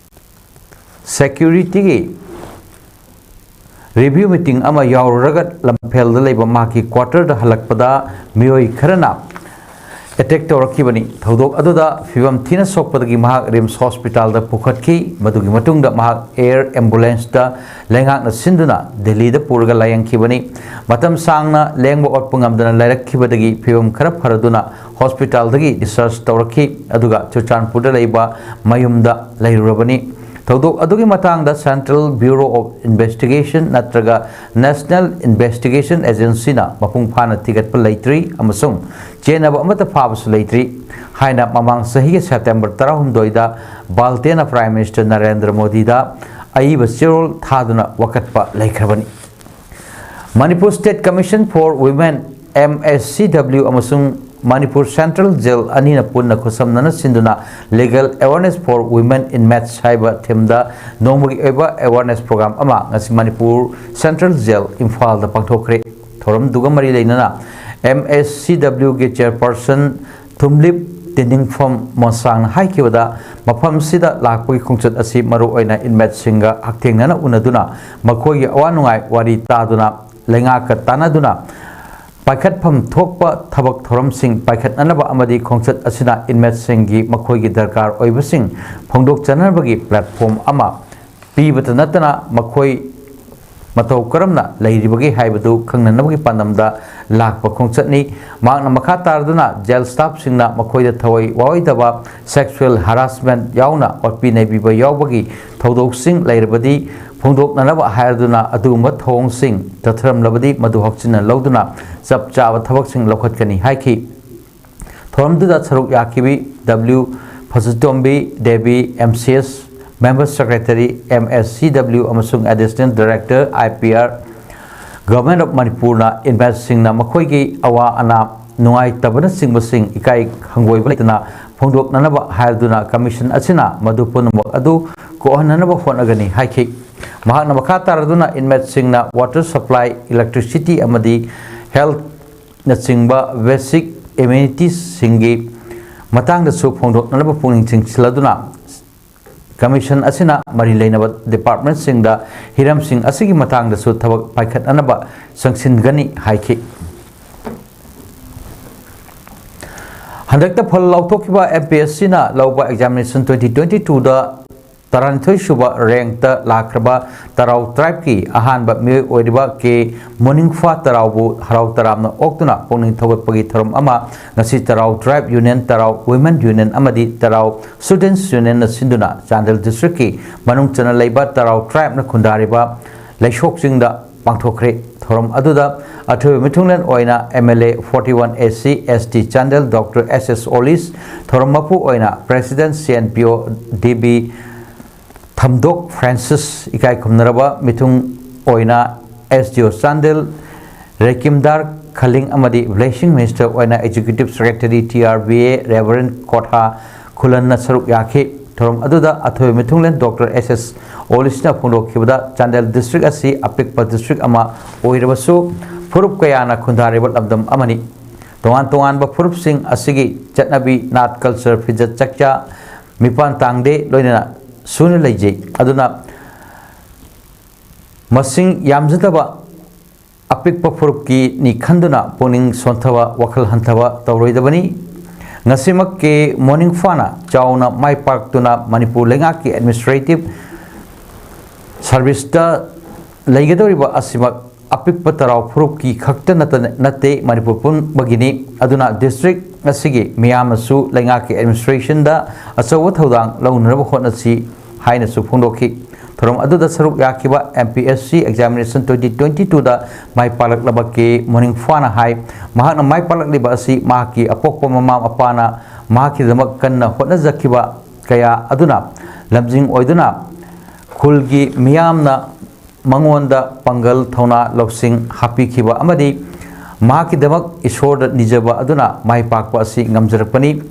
ꯁꯦꯀ꯭ꯌꯨꯔꯤꯇꯤꯒꯤ ꯔꯤꯚ꯭ꯌꯨ ꯃꯤꯇꯤꯡ ꯑꯃ ꯌꯥꯎꯔꯨꯔꯒ ꯂꯝꯐꯦꯜꯗ ꯂꯩꯕ ꯃꯍꯥꯛꯀꯤ ꯀ꯭ꯋꯥꯇꯔꯗ ꯍꯜꯂꯛꯄꯗ ꯃꯤꯑꯣꯏ ꯈꯔꯅ ꯑꯦꯇꯦꯛ ꯇꯧꯔꯛꯈꯤꯕꯅꯤ꯫ ꯊꯧꯗꯣꯛ ꯑꯗꯨꯗ ꯐꯤꯕꯝ ꯊꯤꯅ ꯁꯣꯛꯄꯗꯒꯤ ꯃꯍꯥꯛ ꯔꯤꯝꯁ ꯍꯣꯁꯄꯤꯇꯥꯜꯗ ꯄꯨꯈꯠꯈꯤ꯫ ꯃꯗꯨꯒꯤ ꯃꯇꯨꯡꯗ ꯃꯍꯥꯛ ꯑꯦꯌꯔ ꯑꯦꯝꯕꯨꯂꯦꯟꯁꯇ ꯂꯩꯉꯥꯛꯅ ꯁꯤꯟꯗꯨꯅ ꯗꯦꯜꯂꯤꯗ ꯄꯨꯔꯒ ꯂꯥꯌꯦꯡꯈꯤꯕꯅꯤ꯫ ꯃꯇꯝ ꯁꯥꯡꯅ ꯂꯦꯡꯕ ꯑꯣꯠꯄ ꯉꯝꯗꯅ ꯂꯩꯔꯛꯈꯤꯕꯗꯒꯤ ꯐꯤꯕꯝ ꯈꯔ ꯐꯔꯗꯨꯅ ꯍꯣꯁꯄꯤꯇꯥꯜꯗꯒꯤ ꯗꯤꯁꯆꯥꯔꯖ ꯇꯧꯔꯛꯈꯤ, ꯑꯗꯨꯒ ꯆꯨꯔꯆꯥꯟꯄꯨꯔꯗ ꯂꯩꯕ ꯃꯌꯨꯝꯗ ꯂꯩꯔꯨꯔꯕꯅꯤ꯫ ꯊꯧꯗꯣꯛ ꯑꯗꯨꯒꯤ ꯃꯇꯥꯡꯗ Central Bureau of Investigation ꯅꯠꯇ꯭ꯔꯒ National Investigation Agencyꯅ ꯃꯄꯨꯡ ꯐꯥꯅ ꯊꯤꯒꯠꯄ ꯂꯩꯇ꯭ꯔꯤ ꯑꯃꯁꯨꯡ ꯆꯦꯟꯅꯕ ꯑꯃꯠꯇ ꯐꯥꯕꯁꯨ ꯂꯩꯇ꯭ꯔꯤ ꯍꯥꯏꯅ ꯃꯃꯥꯡ ꯆꯍꯤꯒꯤ ꯁꯦꯞꯇꯦꯝꯕꯔ ꯇꯔꯥꯍꯨꯝꯗꯣꯏꯗ ꯕꯥꯜꯇꯦꯅ ꯄ꯭ꯔꯥꯏꯝ ꯃꯤꯅꯤꯁꯇꯔ ꯅꯔꯦꯟꯗ꯭ꯔ ꯃꯣꯗꯤꯗ ꯑꯏꯕ ꯆꯦꯔꯣꯜ ꯊꯥꯗꯨꯅ ꯋꯥꯀꯠꯄ ꯂꯩꯈ꯭ꯔꯕꯅꯤ꯫ Manipur State Commission for Women, M S C W, ꯑꯃꯁꯨꯡ ꯃꯅꯤꯄꯨꯔ ꯁꯦꯟꯇ꯭ꯔꯦꯜ ꯖꯦꯜ ꯑꯅꯤꯅ ꯄꯨꯟꯅ ꯈꯨꯠꯁꯝꯅꯅ ꯁꯤꯟꯗꯨꯅ Legal Awareness for Women Inmates ꯍꯥꯏꯕ ꯊꯤꯝꯗ ꯅꯣꯡꯃꯒꯤ ꯑꯣꯏꯕ ꯑꯦꯋꯥꯔꯅꯦꯁ ꯄ꯭ꯔꯣꯒ꯭ꯔꯥꯝ ꯑꯃ ꯉꯁꯤ ꯃꯅꯤꯄꯨꯔ ꯁꯦꯟꯇ꯭ꯔꯦꯜ ꯖꯦꯜ ꯏꯝꯐꯥꯜꯗ ꯄꯥꯡꯊꯣꯛꯈ꯭ꯔꯦ꯫ ꯊꯧꯔꯝꯗꯨꯒ ꯃꯔꯤ ꯂꯩꯅꯅ M S C W ꯒꯤ ꯆꯦꯌꯔꯄꯔꯁꯟ ꯊꯨꯝꯂꯤꯞ ꯇꯤꯅꯤꯡꯐꯝ ꯃꯣꯟꯁꯥꯡꯅ ꯍꯥꯏꯈꯤꯕꯗ, ꯃꯐꯝꯁꯤꯗ ꯂꯥꯛꯄꯒꯤ ꯈꯣꯡꯆꯠ ꯑꯁꯤ ꯃꯔꯨꯑꯣꯏꯅ ꯏꯟꯃꯦꯠꯁꯤꯡꯒ ꯍꯛꯊꯦꯡꯅꯅ ꯎꯅꯗꯨꯅ ꯃꯈꯣꯏꯒꯤ ꯑꯋꯥ ꯅꯨꯡꯉꯥꯏ ꯋꯥꯔꯤ ꯇꯥꯗꯨꯅ ꯂꯩꯉꯥꯛꯀ ꯇꯥꯟꯅꯗꯨꯅ ꯄꯥꯏꯈꯠꯐꯝ ꯊꯣꯛꯄ ꯊꯕꯛ ꯊꯧꯔꯝꯁꯤꯡ ꯄꯥꯏꯈꯠꯅꯅꯕ ꯑꯃꯗꯤ ꯈꯣꯡꯆꯠ ꯑꯁꯤꯅ ꯏꯟꯃꯦꯠꯁꯤꯡꯒꯤ ꯃꯈꯣꯏꯒꯤ ꯗꯔꯀꯥꯔ ꯑꯣꯏꯕꯁꯤꯡ ꯐꯣꯡꯗꯣꯛꯆꯅꯕꯒꯤ ꯄ꯭ꯂꯦꯠꯐꯣꯝ ꯑꯃ ꯄꯤꯕꯇ ꯅꯠꯇꯅ ꯃꯈꯣꯏ ꯃꯇꯧ ꯀꯔꯝꯅ ꯂꯩꯔꯤꯕꯒꯦ ꯍꯥꯏꯕꯗꯨ ꯈꯪꯅꯅꯕꯒꯤ ꯄꯥꯟꯗꯝꯗ ꯂꯥꯛꯄ ꯈꯣꯡꯆꯠꯅꯤ꯫ ꯃꯍꯥꯛꯅ ꯃꯈꯥ ꯇꯥꯔꯗꯨꯅ ꯖꯦꯜ ꯁ꯭ꯇꯥꯐꯁꯤꯡꯅ ꯃꯈꯣꯏꯗ ꯊꯋꯥꯏ ꯋꯥꯑꯣꯏꯗꯕ ꯁꯦꯛꯁꯨꯑꯦꯜ ꯍꯔꯥꯁꯃꯦꯟꯠ ꯌꯥꯎꯅ ꯑꯣꯠꯄꯤ ꯅꯩꯕꯤꯕ ꯌꯥꯎꯕꯒꯤ ꯊꯧꯗꯣꯛꯁꯤꯡ ꯂꯩꯔꯕꯗꯤ ꯐꯣꯡꯗꯣꯛꯅꯅꯕ ꯍꯥꯏꯔꯗꯨꯅ ꯑꯗꯨꯒꯨꯝꯕ ꯊꯧꯑꯣꯡꯁꯤꯡ ꯆꯠꯊꯔꯝꯂꯕꯗꯤ ꯃꯗꯨ ꯍꯧꯆꯤꯟꯅ ꯂꯧꯗꯨꯅ ꯆꯞ ꯆꯥꯕ ꯊꯕꯛꯁꯤꯡ ꯂꯧꯈꯠꯀꯅꯤ ꯍꯥꯏꯈꯤ꯫ ꯊꯧꯔꯝꯗꯨꯗ ꯁꯔꯨꯛ ꯌꯥꯈꯤꯕꯤ W Phajatombi Devi, M C S member secretary, M S C W ꯑꯃꯁꯨꯡ additional director, I P R, government of ꯃꯅꯤꯄꯨꯔꯅ ꯏꯟꯃꯦꯠꯁꯤꯡꯅ ꯃꯈꯣꯏꯒꯤ ꯑꯋꯥ ꯑꯅꯥ, ꯅꯨꯡꯉꯥꯏꯇꯕꯅꯆꯤꯡꯕꯁꯤꯡ ꯏꯀꯥꯏ ꯍꯪꯒꯣꯏꯕ ꯂꯩꯇꯅ ꯐꯣꯡꯗꯣꯛꯅꯅꯕ ꯍꯥꯏꯗꯨꯅ ꯀꯃꯤꯁꯟ ꯑꯁꯤꯅ ꯃꯗꯨ ꯄꯨꯝꯅꯃꯛ ꯑꯗꯨ ꯀꯣꯛꯍꯟꯅꯅꯕ ꯍꯣꯠꯅꯒꯅꯤ ꯍꯥꯏꯈꯤ꯫ ꯃꯍꯥꯛꯅ ꯃꯈꯥ ꯇꯥꯔꯗꯨꯅ ꯏꯟꯃꯦꯠꯁꯤꯡꯅ ꯋꯥꯇꯔ ꯁꯄ꯭ꯂꯥꯏ, ꯏꯂꯦꯛꯇ꯭ꯔꯤꯁꯤꯇꯤ ꯑꯃꯗꯤ ꯍꯦꯜꯠꯅꯆꯤꯡꯕ ꯕꯦꯁꯤꯛ ꯑꯦꯃꯦꯅꯤꯇꯤꯁꯁꯤꯡꯒꯤ ꯃꯇꯥꯡꯗꯁꯨ ꯐꯣꯡꯗꯣꯛꯅꯅꯕ ꯄꯨꯛꯅꯤꯡ ꯆꯤꯡꯁꯤꯜꯂꯗꯨꯅ ꯀꯃꯤꯁꯟ ꯑꯁꯤꯅ ꯃꯔꯤ ꯂꯩꯅꯕ ꯗꯤꯄꯥꯔꯠꯃꯦꯟꯠꯁꯤꯡꯗ ꯍꯤꯔꯝꯁꯤꯡ ꯑꯁꯤꯒꯤ ꯃꯇꯥꯡꯗꯁꯨ ꯊꯕꯛ ꯄꯥꯏꯈꯠꯅꯅꯕ ꯆꯪꯁꯤꯟꯒꯅꯤ ꯍꯥꯏꯈꯤ꯫ ꯍꯟꯗꯛꯇ ꯐꯜ ꯂꯥꯎꯊꯣꯛꯈꯤꯕ ꯑꯦꯝ ꯄꯤ ꯑꯦꯁ ꯁꯤꯅ ꯂꯧꯕ ꯑꯦꯛꯖꯥꯃꯤꯅꯦꯁꯟ ꯇ꯭ꯋꯦꯟꯇꯤ ꯇ꯭ꯋꯦꯟꯇꯤ ꯇꯨꯗ ꯇꯔꯥꯅꯤꯊꯣꯏ ꯁꯨꯕ ꯔꯦꯡꯛꯇ ꯂꯥꯛꯈ꯭ꯔꯕ ꯇꯔꯥꯎ ꯇ꯭ꯔꯥꯏꯕꯀꯤ ꯑꯍꯥꯟꯕ ꯃꯤꯑꯣꯏ ꯑꯣꯏꯔꯤꯕ ꯀꯦ ꯃꯣꯅꯤꯡꯐꯥ ꯇꯔꯥꯎꯕꯨ ꯍꯔꯥꯎ ꯇꯔꯥꯝꯅ ꯑꯣꯛꯇꯨꯅ ꯄꯨꯛꯅꯤꯡ ꯊꯧꯒꯠꯄꯒꯤ ꯊꯧꯔꯝ ꯑꯃ ꯉꯁꯤ ꯇꯔꯥꯎ ꯇ꯭ꯔꯥꯏꯕ ꯌꯨꯅꯤꯌꯟ, ꯇꯔꯥꯎ ꯋꯨꯃꯦꯟ ꯌꯨꯅꯤꯌꯟ ꯑꯃꯗꯤ ꯇꯔꯥꯎ ꯁ꯭ꯇꯨꯗꯦꯟꯠꯁ ꯌꯨꯅꯤꯌꯟꯅ ꯁꯤꯟꯗꯨꯅ ꯆꯥꯟꯗꯦꯜ ꯗꯤꯁꯇ꯭ꯔꯤꯛꯀꯤ ꯃꯅꯨꯡ ꯆꯟꯅ ꯂꯩꯕ ꯇꯔꯥꯎ ꯇ꯭ꯔꯥꯏꯕꯅ ꯈꯨꯟꯗꯥꯔꯤꯕ ꯂꯩꯁꯣꯛ ꯆꯤꯡꯗ ꯄꯥꯡꯊꯣꯛꯈ꯭ꯔꯦ꯫ ꯊꯧꯔꯝ ꯑꯗꯨꯗ ꯑꯊꯣꯏꯕ ꯃꯤꯊꯨꯡꯂꯦꯟ ꯑꯣꯏꯅ M L A forty one A C S T Chandel doctor S S Olish, ꯊꯧꯔꯝ ꯃꯄꯨ ꯑꯣꯏꯅ ꯄ꯭ꯔꯦꯁꯤꯗꯦꯟꯠ ꯁꯤ ꯑꯦꯟ ꯄꯤ ꯑꯣ ꯗꯤ ꯕꯤ ꯊꯝꯗꯣꯛ ꯐ꯭ꯔꯥꯟꯁꯤꯁ, ꯏꯀꯥꯏ ꯈꯨꯝꯅꯔꯕ ꯃꯤꯊꯨꯡ ꯑꯣꯏꯅ ꯑꯦꯁ ꯗꯤ ꯑꯣ ꯆꯥꯟꯗꯦꯜ ꯔꯦꯀꯤꯝꯗꯥꯔ ꯈꯂꯤꯡ ꯑꯃꯗꯤ ꯕ꯭ꯂꯦꯁꯤꯡ ꯃꯤꯅꯤꯁꯇꯔ ꯑꯣꯏꯅ executive secretary T R B A reverend Kotha ꯈꯨꯂꯟꯅ ꯁꯔꯨꯛ ꯌꯥꯈꯤ꯫ ꯊꯧꯔꯝ ꯑꯗꯨꯗ ꯑꯊꯣꯏꯕ ꯃꯤꯊꯨꯡꯂꯦꯟ ꯗꯣꯛꯇꯔ ꯑꯦꯁ ꯑꯦꯁ ꯑꯣꯂꯤꯁꯅ ꯐꯣꯡꯗꯣꯛꯈꯤꯕꯗ ꯆꯥꯟꯗꯦꯜ ꯗꯤꯁꯇ꯭ꯔꯤꯛ ꯑꯁꯤ ꯑꯄꯤꯛꯄ ꯗꯤꯁꯇ꯭ꯔꯤꯛ ꯑꯃ ꯑꯣꯏꯔꯕꯁꯨ ꯐꯨꯔꯨꯞ ꯀꯌꯥꯅ ꯈꯨꯟꯗꯥꯔꯤꯕ ꯂꯝꯗꯝ ꯑꯃꯅꯤ꯫ ꯇꯣꯉꯥꯟ ꯇꯣꯉꯥꯟꯕ ꯐꯨꯔꯨꯞꯁꯤꯡ ꯑꯁꯤꯒꯤ ꯆꯠꯅꯕꯤ, ꯅꯥꯠ, ꯀꯜꯆꯔ, ꯐꯤꯖꯦꯠ ꯆꯥꯛꯆꯥ, ꯃꯤꯄꯥꯟ ꯇꯥꯡꯗꯦ ꯂꯣꯏꯅꯅ ꯁꯨꯅ ꯂꯩꯖꯩ꯫ ꯑꯗꯨꯅ ꯃꯁꯤꯡ ꯌꯥꯝꯖꯗꯕ ꯑꯄꯤꯛꯄ ꯐꯨꯔꯨꯞꯀꯤꯅꯤ ꯈꯟꯗꯨꯅ ꯄꯨꯛꯅꯤꯡ ꯁꯣꯟꯊꯕ, ꯋꯥꯈꯜ ꯍꯟꯊꯕ ꯇꯧꯔꯣꯏꯗꯕꯅꯤ꯫ ꯉꯁꯤꯃꯛ ꯀꯦ ꯃꯣꯅꯤꯡꯐꯥꯅ ꯆꯥꯎꯅ ꯃꯥꯏ ꯄꯥꯛꯇꯨꯅ ꯃꯅꯤꯄꯨꯔ ꯂꯩꯉꯥꯛꯀꯤ ꯑꯦꯗꯃꯤꯅꯤꯁꯇ꯭ꯔꯦꯇꯤꯚ ꯁꯥꯔꯚꯤꯁꯇ ꯂꯩꯒꯗꯧꯔꯤꯕ ꯑꯁꯤꯃꯛ ꯑꯄꯤꯛꯄ ꯇꯔꯥꯎ ꯐꯨꯔꯨꯞꯀꯤ ꯈꯛꯇ ꯅꯠꯇꯅ, ꯅꯠꯇꯦ, ꯃꯅꯤꯄꯨꯔ ꯄꯨꯝꯕꯒꯤꯅꯤ꯫ ꯑꯗꯨꯅ ꯗꯤꯁꯇ꯭ꯔꯤꯛ ꯑꯁꯤꯒꯤ ꯃꯤꯌꯥꯝꯅꯁꯨ ꯂꯩꯉꯥꯛꯀꯤ ꯑꯦꯗꯃꯤꯅꯤꯁꯇ꯭ꯔꯦꯁꯟꯗ ꯑꯆꯧꯕ ꯊꯧꯗꯥꯡ ꯂꯧꯅꯅꯕ ꯍꯣꯠꯅꯁꯤ ꯍꯥꯏꯅꯁꯨ ꯐꯣꯡꯗꯣꯛꯈꯤ꯫ ꯊꯧꯔꯝ ꯑꯗꯨꯗ ꯁꯔꯨꯛ ꯌꯥꯈꯤꯕ M P S C examination twenty twenty twoꯗ ꯃꯥꯏ ꯄꯥꯛꯂꯛꯂꯕ ꯀꯦ ꯃꯣꯅꯤꯡꯐꯥꯅ ꯍꯥꯏ, ꯃꯍꯥꯛꯅ ꯃꯥꯏ ꯄꯥꯛꯂꯛꯂꯤꯕ ꯑꯁꯤ ꯃꯍꯥꯛꯀꯤ ꯑꯄꯣꯛꯄ ꯃꯃꯥ ꯃꯄꯥꯅ ꯃꯍꯥꯛꯀꯤꯗꯃꯛ ꯀꯟꯅ ꯍꯣꯠꯅꯖꯈꯤꯕ ꯀꯌꯥ ꯑꯗꯨꯅ ꯂꯝꯖꯤꯡ ꯑꯣꯏꯗꯨꯅ ꯈꯨꯜꯒꯤ ꯃꯤꯌꯥꯝꯅ ꯃꯉꯣꯟꯗ ꯄꯥꯡꯒꯜ, ꯊꯧꯅꯥ, ꯂꯧꯁꯤꯡ ꯍꯥꯞꯄꯤꯈꯤꯕ ꯑꯃꯗꯤ ꯃꯍꯥꯛꯀꯤꯗꯃꯛ ꯏꯁꯣꯔꯗ ꯅꯤꯖꯕ ꯑꯗꯨꯅ ꯃꯥꯏ ꯄꯥꯛꯄ ꯑꯁꯤ ꯉꯝꯖꯔꯛꯄꯅꯤ꯫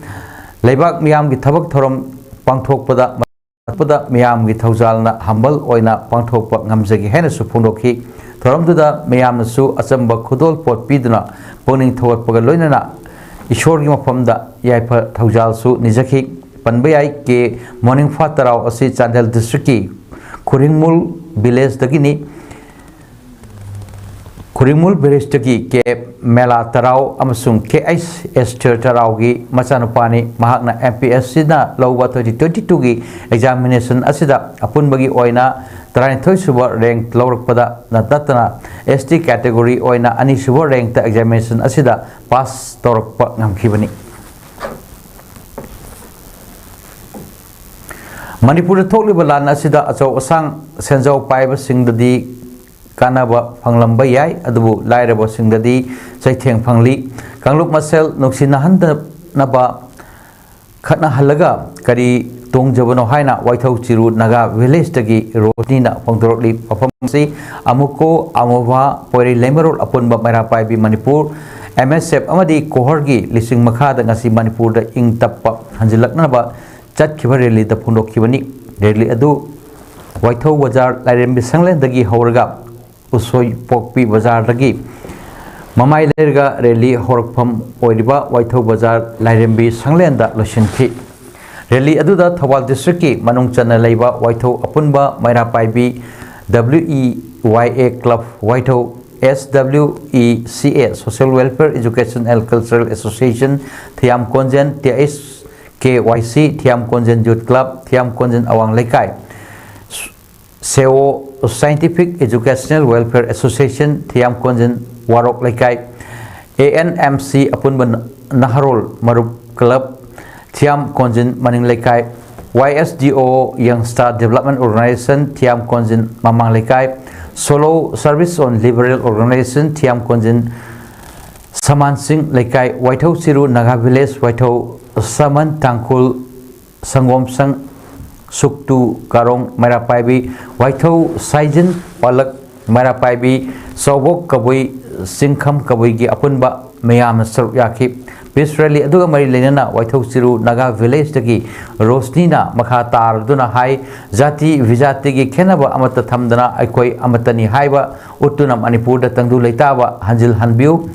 ꯂꯩꯕꯥꯛ ꯃꯤꯌꯥꯝꯒꯤ ꯊꯕꯛ ꯊꯧꯔꯝ ꯄꯥꯡꯊꯣꯛꯄꯗ ꯃꯤꯌꯥꯝꯒꯤ ꯊꯧꯖꯥꯜꯅ humble ꯑꯣꯏꯅ ꯄꯥꯡꯊꯣꯛꯄ ꯉꯝꯖꯈꯤ ꯍꯥꯏꯅꯁꯨ ꯐꯣꯡꯗꯣꯛꯈꯤ꯫ ꯊꯧꯔꯝꯗꯨꯗ ꯃꯤꯌꯥꯝꯅꯁꯨ ꯑꯆꯝꯕ ꯈꯨꯗꯣꯜ ꯄꯣꯠ ꯄꯤꯗꯨꯅ ꯄꯨꯛꯅꯤꯡ ꯊꯧꯒꯠꯄꯒ ꯂꯣꯏꯅꯅ ꯏꯁꯣꯔꯒꯤ ꯃꯐꯝꯗ ꯌꯥꯏꯐ ꯊꯧꯖꯥꯜꯁꯨ ꯅꯤꯖꯈꯤ꯫ ꯄꯟꯕ ꯌꯥꯏ, ꯀꯦ ꯃꯣꯅꯤꯡꯐꯥ ꯇꯔꯥꯎ ꯑꯁꯤ ꯆꯥꯟꯗꯦꯜ districtꯀꯤ ꯈꯨꯔꯤꯡꯃꯨꯜ villageꯗꯒꯤꯅꯤ꯫ ꯈꯨꯔꯤꯡꯃꯨꯜ villageꯇꯒꯤ ꯀꯦ ꯃꯦꯂꯥ ꯇꯔꯥꯎ ꯑꯃꯁꯨꯡ ꯀꯦ ꯑꯩꯆ ꯑꯦꯁꯊꯔ ꯇꯔꯥꯎꯒꯤ ꯃꯆꯥꯅꯨꯄꯥꯅꯤ꯫ ꯃꯍꯥꯛꯅ M P S Cꯅ ꯂꯧꯕ twenty twenty twoꯒꯤ examination ꯑꯁꯤꯗ ꯑꯄꯨꯟꯕꯒꯤ ꯑꯣꯏꯅ ꯇꯔꯥꯅꯤꯊꯣꯏ ꯁꯨꯕ rank ꯂꯧꯔꯛꯄꯗ ꯅꯠꯇꯅ S T category ꯑꯣꯏꯅ ꯑꯅꯤꯁꯨꯕ rankꯇ examination ꯑꯁꯤꯗ pass ꯇꯧꯔꯛꯄ ꯉꯝꯈꯤꯕꯅꯤ꯫ ꯃꯅꯤꯄꯨꯔꯗ ꯊꯣꯛꯂꯤꯕ ꯂꯥꯟ ꯑꯁꯤꯗ ꯑꯆꯧ ꯑꯁꯥꯡ ꯁꯦꯟꯖꯥꯎ ꯄꯥꯏꯕꯁꯤꯡꯗꯗꯤ ꯀꯥꯟꯅꯕ ꯐꯪꯂꯝꯕ ꯌꯥꯏ, ꯑꯗꯨꯕꯨ ꯂꯥꯏꯔꯕꯁꯤꯡꯗꯗꯤ ꯆꯩꯊꯦꯡ ꯐꯪꯂꯤ꯫ ꯀꯥꯡꯂꯨꯞ ꯃꯁꯦꯜ ꯅꯨꯡꯁꯤꯅꯍꯟꯗꯅꯕ ꯈꯠꯅꯍꯜꯂꯒ ꯀꯔꯤ ꯇꯣꯡꯖꯕꯅꯣ ꯍꯥꯏꯅ ꯋꯥꯏꯊꯧ ꯆꯤꯔꯨ ꯅꯥꯒꯥ villageꯇꯒꯤ ꯔꯣꯁꯅꯤꯅ ꯐꯣꯡꯗꯣꯔꯛꯂꯤ꯫ ꯃꯐꯝ ꯑꯁꯤ ꯑꯃꯨꯀꯣ, ꯑꯃꯣꯚꯥ, ꯄꯣꯏꯔꯩ ꯂꯩꯃꯔꯣꯜ ꯑꯄꯨꯟꯕ ꯃꯩꯔꯥ ꯄꯥꯏꯕꯤ ꯃꯅꯤꯄꯨꯔ, M S F ꯑꯃꯗꯤ ꯀꯣꯍꯔꯒꯤ ꯂꯤꯁꯤꯡ ꯃꯈꯥꯗ ꯉꯁꯤ ꯃꯅꯤꯄꯨꯔꯗ ꯏꯪ ꯇꯞꯄ ꯍꯟꯖꯤꯜꯂꯛꯅꯕ ꯆꯠꯈꯤꯕ rallyꯗ ꯐꯣꯡꯗꯣꯛꯈꯤꯕꯅꯤ꯫ Rally ꯑꯗꯨ ꯋꯥꯏꯊꯧ ꯕꯖꯥꯔ ꯂꯥꯏꯔꯦꯝꯕꯤ ꯁꯪꯂꯦꯟꯗꯒꯤ ꯍꯧꯔꯒ ꯎꯁꯣꯏꯄꯣꯛꯄꯤ ꯕꯖꯥꯔꯗꯒꯤ ꯃꯃꯥꯏ ꯂꯩꯔꯒ rally ꯍꯧꯔꯛꯐꯝ ꯑꯣꯏꯔꯤꯕ ꯋꯥꯏꯊꯧ ꯕꯖꯥꯔ ꯂꯥꯏꯔꯦꯝꯕꯤ ꯁꯪꯂꯦꯟꯗ ꯂꯣꯏꯁꯤꯟꯈꯤ꯫ Rally ꯑꯗꯨꯗ ꯊꯧꯕꯥꯜ districtꯀꯤ ꯃꯅꯨꯡ ꯆꯟꯅ ꯂꯩꯕ ꯋꯥꯏꯊꯧ ꯑꯄꯨꯟꯕ ꯃꯩꯔꯥ ꯄꯥꯏꯕꯤ, W E Y A club ꯋꯥꯏꯊꯧ, S W E C A social welfare education and cultural association Thiyam ꯀꯣꯟꯖꯦꯟ, T H K Y C Thiyam ꯀꯣꯟꯖꯦꯟ youth club, ꯊꯤꯌꯥꯝ ꯀꯣꯟꯖꯦꯟ ꯑꯋꯥꯡ ꯂꯩꯀꯥꯏ, ꯁꯦꯋꯣ scientific educational welfare association ꯊꯤꯌꯥꯝ ꯀꯣꯟꯖꯦꯟ ꯋꯥꯔꯣꯛ ꯂꯩꯀꯥꯏ, A N M C ꯑꯄꯨꯟꯕ ꯅꯍꯥꯔꯣꯜ ꯃꯔꯨꯞ club ꯊꯤꯌꯥꯝ ꯀꯣꯟꯖꯦꯟ ꯃꯅꯤꯡ ꯂꯩꯀꯥꯏ, Y S D O, Young Star Development Organization, ꯊꯤꯌꯥꯝ ꯀꯣꯟꯖꯤꯟ ꯃꯃꯥꯡ ꯂꯩꯀꯥꯏ, solo Service on Liberal Organization, ꯊꯤꯌꯥꯝ ꯀꯣꯟꯖꯤꯟ ꯁꯃꯥꯟꯁꯤꯡ ꯂꯩꯀꯥꯏ, ꯋꯥꯏꯊꯧ ꯆꯤꯔꯨ ꯅꯥꯒꯥ ꯚꯤꯂꯦꯖ, ꯋꯥꯏꯊꯧ ꯁꯃꯟ ꯇꯥꯡꯈꯨꯜ ꯁꯪꯒꯣꯝ ꯁꯪ, ꯁꯨꯛꯇꯨ ꯀꯥꯔꯣꯡ ꯃꯩꯔꯥ ꯄꯥꯏꯕꯤ, ꯋꯥꯏꯊꯧ ꯁꯥꯏꯖꯤꯟ ꯄꯥꯂꯛ ꯃꯩꯔꯥ ꯄꯥꯏꯕꯤ, ꯆꯥꯎꯕꯣꯛ ꯀꯕꯨꯏ, ꯆꯤꯡꯈꯝ ꯀꯕꯨꯏꯒꯤ ꯑꯄꯨꯟꯕ ꯃꯤꯌꯥꯝꯅ ꯁꯔꯨꯛ ꯌꯥꯈꯤ꯫ Peace Rally ꯑꯗꯨꯒ ꯃꯔꯤ ꯂꯩꯅꯅ ꯋꯥꯏꯊꯧ ꯆꯤꯔꯨ ꯅꯥꯒꯥ ꯚꯤꯂꯦꯖꯇꯒꯤ ꯔꯣꯁꯅꯤꯅ ꯃꯈꯥ ꯇꯥꯔꯗꯨꯅ ꯍꯥꯏ, ꯖꯥꯇꯤ ꯚꯤꯖꯥꯇꯤꯒꯤ ꯈꯦꯠꯅꯕ ꯑꯃꯠꯇ ꯊꯝꯗꯅ ꯑꯩꯈꯣꯏ ꯑꯃꯠꯇꯅꯤ ꯍꯥꯏꯕ ꯎꯠꯇꯨꯅ ꯃꯅꯤꯄꯨꯔꯗ ꯇꯪꯗꯨ ꯂꯩꯇꯥꯕ ꯍꯟꯖꯤꯜꯍꯟꯕꯤꯌꯨ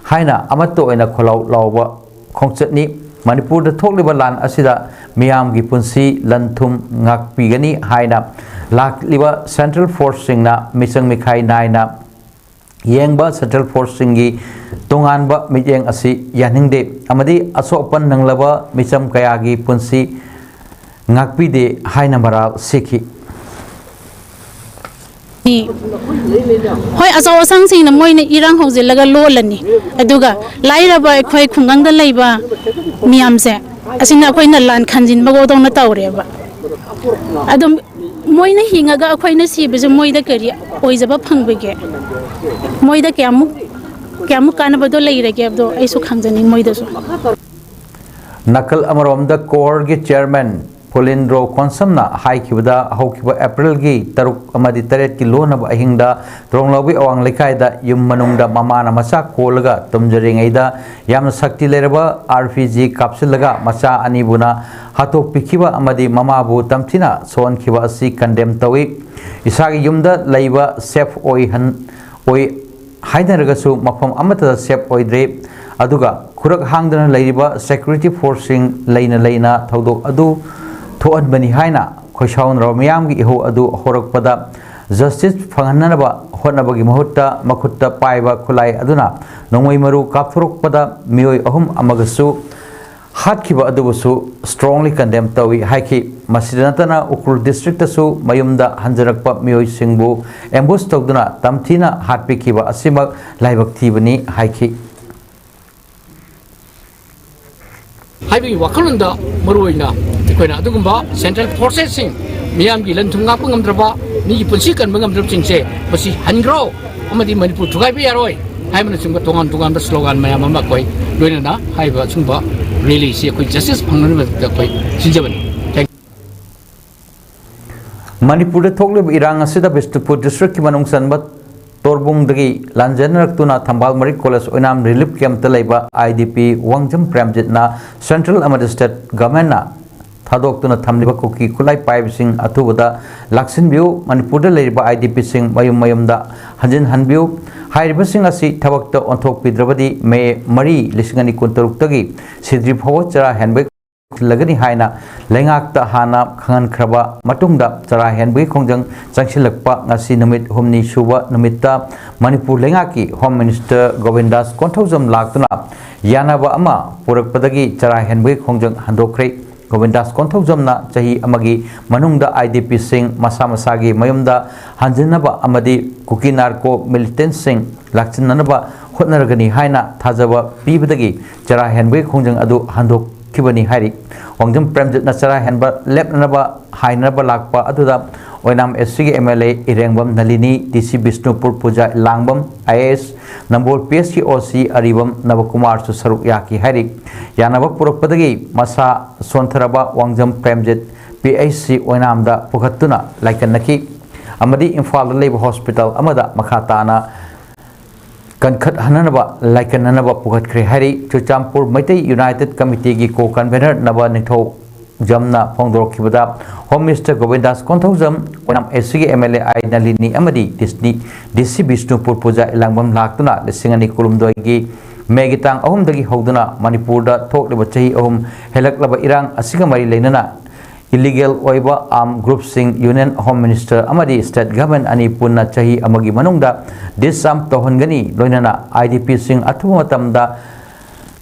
ꯍꯥꯏꯅ ꯑꯃꯠꯇ ꯑꯣꯏꯅ ꯈꯣꯜꯂꯥꯎ ꯂꯥꯎꯕ ꯈꯣꯡꯆꯠꯅꯤ꯫ ꯃꯅꯤꯄꯨꯔꯗ ꯊꯣꯛꯂꯤꯕ ꯂꯥꯟ ꯑꯁꯤꯗ ꯃꯤꯌꯥꯝꯒꯤ ꯄꯨꯟꯁꯤ ꯂꯟ ꯊꯨꯝ ꯉꯥꯛꯄꯤꯒꯅꯤ ꯍꯥꯏꯅ ꯂꯥꯛꯂꯤꯕ Central Forceꯁꯤꯡꯅ ꯃꯤꯆꯪ ꯃꯤꯈꯥꯏ ꯅꯥꯏꯅ ꯌꯦꯡꯕ Central Forceꯁꯤꯡꯒꯤ ꯇꯣꯉꯥꯟꯕ ꯃꯤꯠꯌꯦꯡ ꯑꯁꯤ ꯌꯥꯅꯤꯡꯗꯦ ꯑꯃꯗꯤ ꯑꯁꯣꯛ ꯑꯄꯟ ꯅꯪꯂꯕ ꯃꯤꯆꯝ ꯀꯌꯥꯒꯤ ꯄꯨꯟꯁꯤ ꯉꯥꯛꯄꯤꯗꯦ ꯍꯥꯏꯅ ꯃꯔꯥꯜ ꯁꯤꯈꯤ꯫ ꯍꯣꯏ, ꯑꯆꯧ ꯑꯁꯥꯡꯁꯤꯡꯅ ꯃꯣꯏꯅ ꯏꯔꯥꯡ ꯍꯧꯖꯤꯜꯂꯒ ꯂꯣꯜꯂꯅꯤ, ꯑꯗꯨꯒ ꯂꯥꯏꯔꯕ ꯑꯩꯈꯣꯏ ꯈꯨꯡꯒꯪꯗ ꯂꯩꯕ ꯃꯤꯌꯥꯝꯁꯦ ꯑꯁꯤꯅ ꯑꯩꯈꯣꯏꯅ ꯂꯥꯟ ꯈꯟꯖꯤꯟꯕꯒꯗꯧꯅ ꯇꯧꯔꯦꯕ꯫ ꯑꯗꯨꯝ ꯃꯣꯏꯅ ꯍꯤꯡꯉꯒ ꯑꯩꯈꯣꯏꯅ ꯁꯤꯕꯁꯦ ꯃꯣꯏꯗ ꯀꯔꯤ ꯑꯣꯏꯖꯕ ꯐꯪꯕꯒꯦ? ꯃꯣꯏꯗ ꯀꯌꯥꯃꯨꯛ ꯀꯌꯥꯃꯨꯛ ꯀꯥꯟꯅꯕꯗꯣ ꯂꯩꯔꯒꯦ ꯍꯥꯏꯕꯗꯣ ꯑꯩꯁꯨ ꯈꯪꯖꯅꯤꯡ ꯃꯣꯏꯗꯁꯨ꯫ ꯅꯥꯀꯜ ꯑꯃꯔꯣꯝꯗ ꯀꯣꯔꯒꯤ ꯆꯤꯌꯔꯃꯦꯟ ꯐꯨꯂꯤꯟꯗ꯭ꯔꯣ ꯀꯣꯟꯁꯝꯅ ꯍꯥꯏꯈꯤꯕꯗ, ꯍꯧꯈꯤꯕ ꯑꯦꯄ꯭ꯔꯤꯜꯒꯤ ꯇꯔꯨꯛ ꯑꯃꯗꯤ ꯇꯔꯦꯠꯀꯤ ꯂꯣꯟꯅꯕ ꯑꯍꯤꯡꯗ ꯇ꯭ꯔꯣꯡꯂꯧꯕꯤ ꯑꯋꯥꯡ ꯂꯩꯀꯥꯏꯗ ꯌꯨꯝ ꯃꯅꯨꯡꯗ ꯃꯃꯥꯅ ꯃꯆꯥ ꯀꯣꯜꯂꯒ ꯇꯨꯝꯖꯔꯤꯉꯩꯗ ꯌꯥꯝꯅ ꯁꯛꯇꯤ ꯂꯩꯔꯕ R P G ꯀꯥꯞꯁꯤꯜꯂꯒ ꯃꯆꯥ ꯑꯅꯤꯕꯨꯅ ꯍꯥꯠꯇꯣꯛꯄꯤꯈꯤꯕ ꯑꯃꯗꯤ ꯃꯃꯥꯕꯨ ꯇꯝꯊꯤꯅ ꯁꯣꯛꯍꯟꯈꯤꯕ ꯑꯁꯤ ꯀꯟꯗꯦꯝ ꯇꯧꯏ꯫ ꯏꯁꯥꯒꯤ ꯌꯨꯝꯗ ꯂꯩꯕ ꯁꯦꯐ ꯑꯣꯏꯍꯟ ꯑꯣꯏ ꯍꯥꯏꯅꯔꯒꯁꯨ ꯃꯐꯝ ꯑꯃꯠꯇꯗ ꯁꯦꯐ ꯑꯣꯏꯗ꯭ꯔꯦ꯫ ꯑꯗꯨꯒ ꯈꯨꯔꯛ ꯍꯥꯡꯗꯅ ꯂꯩꯔꯤꯕ ꯁꯦꯀ꯭ꯌꯨꯔꯤꯇꯤ ꯐꯣꯔꯁꯁꯤꯡ ꯂꯩꯅ ꯂꯩꯅ ꯊꯧꯗꯣꯛ ꯑꯗꯨ ꯊꯣꯛꯍꯟꯕꯅꯤ ꯍꯥꯏꯅ ꯈꯣꯏꯁꯥꯎꯅꯔꯕ ꯃꯤꯌꯥꯝꯒꯤ ꯏꯍꯧ ꯑꯗꯨ ꯍꯧꯔꯛꯄꯗ ꯖꯁꯇꯤꯁ ꯐꯪꯍꯟꯅꯕ ꯍꯣꯠꯅꯕꯒꯤ ꯃꯍꯨꯠꯇ ꯃꯈꯨꯠꯇ ꯄꯥꯏꯕ ꯈꯨꯠꯂꯥꯏ ꯑꯗꯨꯅ ꯅꯣꯡꯃꯩ ꯃꯔꯨ ꯀꯥꯞꯊꯣꯔꯛꯄꯗ ꯃꯤꯑꯣꯏ ꯑꯍꯨꯝ ꯑꯃꯒꯁꯨ ꯍꯥꯠꯈꯤꯕ ꯑꯗꯨꯕꯨꯁꯨ strongly condemn ꯇꯧꯏ ꯍꯥꯏꯈꯤ꯫ ꯃꯁꯤꯗ ꯅꯠꯇꯅ ꯎꯈ꯭ꯔꯨꯜ ꯗꯤꯁꯇ꯭ꯔꯤꯛꯇꯁꯨ ꯃꯌꯨꯝꯗ ꯍꯟꯖꯔꯛꯄ ꯃꯤꯑꯣꯏꯁꯤꯡꯕꯨ ambush ꯇꯧꯗꯨꯅ ꯇꯝꯊꯤꯅ ꯍꯥꯠꯄꯤꯈꯤꯕ ꯑꯁꯤꯃꯛ ꯂꯥꯏꯕꯛ ꯊꯤꯕꯅꯤ ꯍꯥꯏꯈꯤ꯫ ꯍꯥꯏꯕꯒꯤ ꯋꯥꯈꯜꯂꯣꯟꯗ ꯃꯔꯨꯑꯣꯏꯅ ꯑꯩꯈꯣꯏꯅ ꯑꯗꯨꯒꯨꯝꯕ ꯁꯦꯟꯇ꯭ꯔꯦꯜ ꯐꯣꯔꯁꯦꯁꯁꯤꯡ, ꯃꯤꯌꯥꯝꯒꯤ ꯂꯟ ꯊꯨꯝ ꯉꯥꯛꯄ ꯉꯝꯗ꯭ꯔꯕ, ꯃꯤꯒꯤ ꯄꯨꯟꯁꯤ ꯀꯟꯕ ꯉꯝꯗ꯭ꯔꯕꯁꯤꯡꯁꯦ ꯃꯁꯤ ꯍꯟꯈ꯭ꯔꯣ ꯑꯃꯗꯤ ꯃꯅꯤꯄꯨꯔ ꯊꯨꯒꯥꯏꯕ ꯌꯥꯔꯣꯏ ꯍꯥꯏꯕꯅꯆꯤꯡꯕ ꯇꯣꯉꯥꯟ ꯇꯣꯉꯥꯟꯕ ꯁ꯭ꯂꯣꯒꯥꯟ ꯃꯌꯥꯝ ꯑꯃ ꯑꯩꯈꯣꯏ ꯂꯣꯏꯅꯅ ꯍꯥꯏꯔꯤꯕ ꯑꯁꯤꯒꯨꯝꯕ ꯔꯦꯂꯤꯁꯤ ꯑꯩꯈꯣꯏ ꯖꯁꯇꯤꯁ ꯐꯪꯅꯅꯕꯒꯤꯗꯃꯛꯇ ꯑꯩꯈꯣꯏ ꯁꯤꯟꯖꯕꯅꯤ꯫ Thank you꯫ ꯃꯅꯤꯄꯨꯔꯗ ꯊꯣꯛꯂꯤꯕ ꯏꯔꯥꯡ ꯑꯁꯤꯗ ꯕꯤꯁꯅꯨꯄꯨꯔ ꯗꯤꯁꯇ꯭ꯔꯤꯛꯀꯤ ꯃꯅꯨꯡ ꯆꯟꯕ ꯇꯣꯔꯕꯨꯡꯗꯒꯤ ꯂꯥꯟꯖꯦꯟꯅꯔꯛꯇꯨꯅ ꯊꯝꯕꯥꯜ ꯃꯔꯤꯛ ꯀꯣꯂꯦꯖ ꯑꯣꯏꯅꯥꯝ ꯔꯤꯂꯤꯐ ꯀꯦꯝꯞꯇ ꯂꯩꯕ ꯑꯥꯏ ꯗꯤ ꯄꯤ ꯋꯥꯡꯖꯝ ꯄ꯭ꯔꯦꯝꯖꯤꯠꯅ ꯁꯦꯟꯇ꯭ꯔꯦꯜ ꯑꯃꯗꯤ ꯁ꯭ꯇꯦꯠ ꯒꯚꯔꯟꯃꯦꯟꯠꯅ ꯊꯥꯗꯣꯛꯇꯨꯅ ꯊꯝꯂꯤꯕ ꯀꯨꯀꯤ ꯈꯨꯠꯂꯥꯏ ꯄꯥꯏꯕꯁꯤꯡ ꯑꯊꯨꯕꯗ ꯂꯥꯛꯁꯤꯟꯕꯤꯌꯨ, ꯃꯅꯤꯄꯨꯔꯗ ꯂꯩꯔꯤꯕ ꯑꯥꯏ ꯗꯤ ꯄꯤꯁꯤꯡ ꯃꯌꯨꯝ ꯃꯌꯨꯝꯗ ꯍꯟꯖꯤꯟꯍꯟꯕꯤꯌꯨ, ꯍꯥꯏꯔꯤꯕꯁꯤꯡ ꯑꯁꯤ ꯊꯕꯛꯇ ꯑꯣꯟꯊꯣꯛꯄꯤꯗ꯭ꯔꯕꯗꯤ ꯃꯦ ꯃꯔꯤ, ꯂꯤꯁꯤꯡ ꯑꯅꯤ ꯀꯨꯟꯇꯔꯨꯛꯇꯒꯤ ꯁꯤꯗ꯭ꯔꯤ ꯐꯥꯎꯕ ꯆꯔꯥ ꯍꯦꯟꯕꯒꯤ ꯊꯤꯜꯂꯒꯅꯤ ꯍꯥꯏꯅ ꯂꯩꯉꯥꯛꯇ ꯍꯥꯟꯅ ꯈꯪꯍꯟꯈ꯭ꯔꯕ ꯃꯇꯨꯡꯗ ꯆꯔꯥ ꯍꯦꯟꯕꯒꯤ ꯈꯣꯡꯖꯪ ꯆꯪꯁꯤꯜꯂꯛꯄ ꯉꯁꯤ ꯅꯨꯃꯤꯠ ꯍꯨꯝꯅꯤ ꯁꯨꯕ ꯅꯨꯃꯤꯠꯇ ꯃꯅꯤꯄꯨꯔ ꯂꯩꯉꯥꯛꯀꯤ ꯍꯣꯝ ꯃꯤꯅꯤꯁꯇꯔ ꯒꯣꯕꯤꯟꯗꯥꯁ ꯀꯣꯟꯊꯧꯖꯝ ꯂꯥꯛꯇꯨꯅ ꯌꯥꯅꯕ ꯑꯃ ꯄꯨꯔꯛꯄꯗꯒꯤ ꯆꯔꯥ ꯍꯦꯟꯕꯒꯤ ꯈꯣꯡꯖꯪ ꯍꯟꯗꯣꯛꯈ꯭ꯔꯦ꯫ ꯒꯣꯕꯤꯟꯗꯥꯁ ꯀꯣꯟꯊꯧꯖꯝꯅ ꯆꯍꯤ ꯑꯃꯒꯤ ꯃꯅꯨꯡꯗ ꯑꯥꯏ ꯗꯤ ꯄꯤꯁꯤꯡ ꯃꯁꯥ ꯃꯁꯥꯒꯤ ꯃꯌꯨꯝꯗ ꯍꯟꯖꯤꯟꯅꯕ ꯑꯃꯗꯤ ꯀꯨꯀꯤ ꯅꯥꯔꯀꯣ ꯃꯤꯂꯤꯇꯦꯟꯠꯁꯤꯡ ꯂꯥꯛꯁꯤꯟꯅꯅꯕ ꯍꯣꯠꯅꯔꯒꯅꯤ ꯍꯥꯏꯅ ꯊꯥꯖꯕ ꯄꯤꯕꯗꯒꯤ ꯆꯔꯥ ꯍꯦꯟꯕꯒꯤ ꯈꯣꯡꯖꯪ ꯑꯗꯨ ꯍꯟꯗꯣꯛꯈꯤꯕꯅꯤ ꯍꯥꯏꯔꯤ꯫ ꯋꯥꯡꯖꯝ ꯄ꯭ꯔꯦꯝꯖꯤꯠꯅ ꯆꯔꯥ ꯍꯦꯟꯕ ꯂꯦꯞꯅꯅꯕ ꯍꯥꯏꯅꯕ ꯂꯥꯛꯄ ꯑꯗꯨꯗ ꯑꯣꯏꯅꯥꯝ ꯑꯦꯁ ꯁꯤꯒꯤ ꯑꯦꯝ ꯑꯦꯜ ꯑꯦ ꯏꯔꯦꯡꯕꯝ ꯅꯂꯤꯅꯤ, ꯗꯤ ꯁꯤ ꯕꯤꯁꯅꯨꯄꯨꯔ ꯄꯨꯖꯥ ꯂꯥꯡꯕꯝ, ꯑꯥꯏ ꯑꯦ ꯑꯦꯁ ꯅꯝꯕꯣꯜ ꯄꯤ ꯑꯦꯁꯀꯤ ꯑꯣ ꯁꯤ ꯑꯔꯤꯕꯝ ꯅꯕꯀꯨꯃꯥꯔꯁꯨ ꯁꯔꯨꯛ ꯌꯥꯈꯤ ꯍꯥꯏꯔꯤ꯫ ꯌꯥꯅꯕ ꯄꯨꯔꯛꯄꯗꯒꯤ ꯃꯁꯥ ꯁꯣꯟꯊꯔꯕ ꯋꯥꯡꯖꯝ ꯄ꯭ꯔꯦꯝꯖꯤꯠ ꯄꯤ ꯑꯩꯆ ꯁꯤ ꯑꯣꯏꯅꯥꯝꯗ ꯄꯨꯈꯠꯇꯨꯅ ꯂꯥꯏꯀꯠꯅꯈꯤ ꯑꯃꯗꯤ ꯏꯝꯐꯥꯜꯗ ꯂꯩꯕ ꯍꯣꯁꯄꯤꯇꯥꯜ ꯑꯃꯗ ꯃꯈꯥ ꯇꯥꯅ ꯀꯟꯈꯠꯍꯟꯅꯅꯕ ꯂꯥꯏꯀꯠꯅꯅꯕ ꯄꯨꯈꯠꯈ꯭ꯔꯦ ꯍꯥꯏꯔꯤ꯫ ꯆꯨꯔꯆꯥꯟꯄꯨꯔ ꯃꯩꯇꯩ ꯌꯨꯅꯥꯏꯇꯦꯗ ꯀꯃꯤꯇꯤꯒꯤ ꯀꯣ ꯀꯟꯚꯦꯅꯔ ꯅꯕ ꯅꯤꯡꯊꯧꯖꯝꯅ ꯐꯣꯡꯗꯣꯔꯛꯈꯤꯕꯗ ꯍꯣꯝ ꯃꯤꯅꯤꯁꯇꯔ ꯒꯣꯕꯤꯟꯗꯥꯁ ꯀꯣꯟꯊꯧꯖꯝ, ꯑꯣꯏꯅꯥꯝ ꯑꯦꯁ ꯁꯤꯒꯤ ꯑꯦꯝ ꯑꯦꯜ ꯑꯦ ꯑꯥꯏ ꯅꯂꯤꯅꯤ ꯑꯃꯗꯤ ꯗꯤꯁꯅꯤ, ꯗꯤ ꯁꯤ ꯕꯤꯁꯅꯨꯄꯨꯔ ꯄꯨꯖꯥ ꯏꯂꯥꯡꯕꯝ ꯂꯥꯛꯇꯨꯅ ꯂꯤꯁꯤꯡ ꯑꯅꯤ ꯀꯨꯟꯍꯨꯝꯗꯣꯏꯒꯤ ꯃꯦꯒꯤ ꯇꯥꯡ ꯑꯍꯨꯝꯗꯒꯤ ꯍꯧꯗꯨꯅ ꯃꯅꯤꯄꯨꯔꯗ ꯊꯣꯛꯂꯤꯕ ꯆꯍꯤ ꯑꯍꯨꯝ ꯍꯦꯜꯂꯛꯂꯕ ꯏꯔꯥꯡ ꯑꯁꯤꯒ ꯃꯔꯤ ꯂꯩꯅꯅ ꯏꯂꯤꯒꯦꯜ ꯑꯣꯏꯕ ꯑꯥꯔꯝ ꯒ꯭ꯔꯨꯞꯁꯤꯡ ꯌꯨꯅꯤꯌꯟ ꯍꯣꯝ ꯃꯤꯅꯤꯁꯇꯔ ꯑꯃꯗꯤ ꯁ꯭ꯇꯦꯠ ꯒꯚꯔꯟꯃꯦꯟꯠ ꯑꯅꯤ ꯄꯨꯟꯅ ꯆꯍꯤ ꯑꯃꯒꯤ ꯃꯅꯨꯡꯗ ꯗꯤꯁꯑꯥꯔꯝ ꯇꯧꯍꯟꯒꯅꯤ, ꯂꯣꯏꯅꯅ ꯑꯥꯏ ꯗꯤ ꯄꯤꯁꯤꯡ ꯑꯊꯨꯕ ꯃꯇꯝꯗ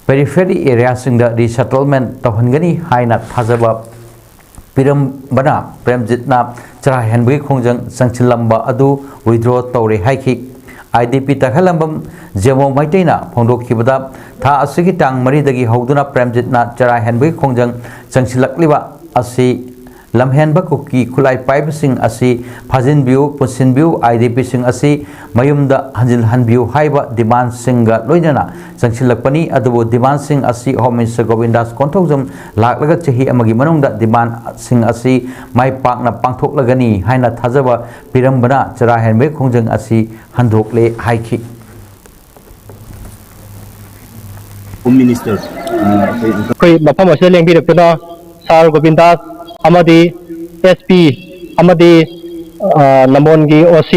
ꯄꯦꯔꯤꯐꯦꯔꯤ ꯑꯦꯔꯤꯌꯥꯁꯤꯡꯗ ꯔꯤꯁꯦꯇꯜꯃꯦꯟꯠ ꯇꯧꯍꯟꯒꯅꯤ ꯍꯥꯏꯅ ꯊꯥꯖꯕ ꯄꯤꯔꯝꯕꯅ ꯄ꯭ꯔꯦꯝꯖꯤꯠꯅ ꯆꯔꯥ ꯍꯦꯟꯕꯒꯤ ꯈꯣꯡꯖꯪ ꯆꯪꯁꯤꯜꯂꯝꯕ ꯑꯗꯨ ꯋꯤꯗ꯭ꯔꯣ ꯇꯧꯔꯦ ꯍꯥꯏꯈꯤ꯫ ꯑꯥꯏ ꯗꯤ ꯄꯤ ꯇꯈꯦꯂꯝꯕꯝ ꯖꯦꯃꯣ ꯃꯩꯇꯩꯅ ꯐꯣꯡꯗꯣꯛꯈꯤꯕꯗ, ꯊꯥ ꯑꯁꯤꯒꯤ ꯇꯥꯡ ꯃꯔꯤꯗꯒꯤ ꯍꯧꯗꯨꯅ ꯄ꯭ꯔꯦꯝꯖꯤꯠꯅ ꯆꯔꯥ ꯍꯦꯟꯕꯒꯤ ꯈꯣꯡꯖꯪ ꯆꯪꯁꯤꯜꯂꯛꯂꯤꯕ ꯑꯁꯤ ꯂꯝꯍꯦꯟꯕ ꯀꯨꯀꯤ ꯈꯨꯠꯂꯥꯏ ꯄꯥꯏꯕꯁꯤꯡ ꯑꯁꯤ ꯐꯥꯖꯤꯟꯕꯤꯌꯨ, ꯄꯨꯟꯁꯤꯟꯕꯤꯌꯨ, IDPꯁꯤꯡ ꯑꯁꯤ ꯃꯌꯨꯝꯗ ꯍꯟꯖꯤꯜꯍꯟꯕꯤꯌꯨ ꯍꯥꯏꯕ demandꯁꯤꯡꯒ ꯂꯣꯏꯅꯅ ꯆꯪꯁꯤꯜꯂꯛꯄꯅꯤ꯫ ꯑꯗꯨꯕꯨ demandꯁꯤꯡ ꯑꯁꯤ Home Minister ꯒꯣꯕꯤꯟꯗꯥꯁ ꯀꯣꯟꯊꯧꯖꯝ ꯂꯥꯛꯂꯒ ꯆꯍꯤ ꯑꯃꯒꯤ ꯃꯅꯨꯡꯗ demandꯁꯤꯡ ꯑꯁꯤ ꯃꯥꯏ ꯄꯥꯛꯅ ꯄꯥꯡꯊꯣꯛꯂꯒꯅꯤ ꯍꯥꯏꯅ ꯊꯥꯖꯕ ꯄꯤꯔꯝꯕꯅ ꯆꯔꯥ ꯍꯦꯟꯕꯒꯤ ꯈꯣꯡꯖꯪ ꯑꯁꯤ ꯍꯟꯗꯣꯛꯂꯦ ꯍꯥꯏꯈꯤ꯫ Home Minister ꯑꯩꯈꯣꯏ ꯃꯐꯝ ꯑꯁꯤꯗ ꯂꯦꯡꯕꯤꯔꯛꯇꯨꯅ ꯁꯥꯔ ꯒꯣꯕꯤꯟꯗꯥꯁ ꯑꯃꯗꯤ SP ꯑꯃꯗꯤ ꯅꯝꯕꯣꯜꯒꯤ OC,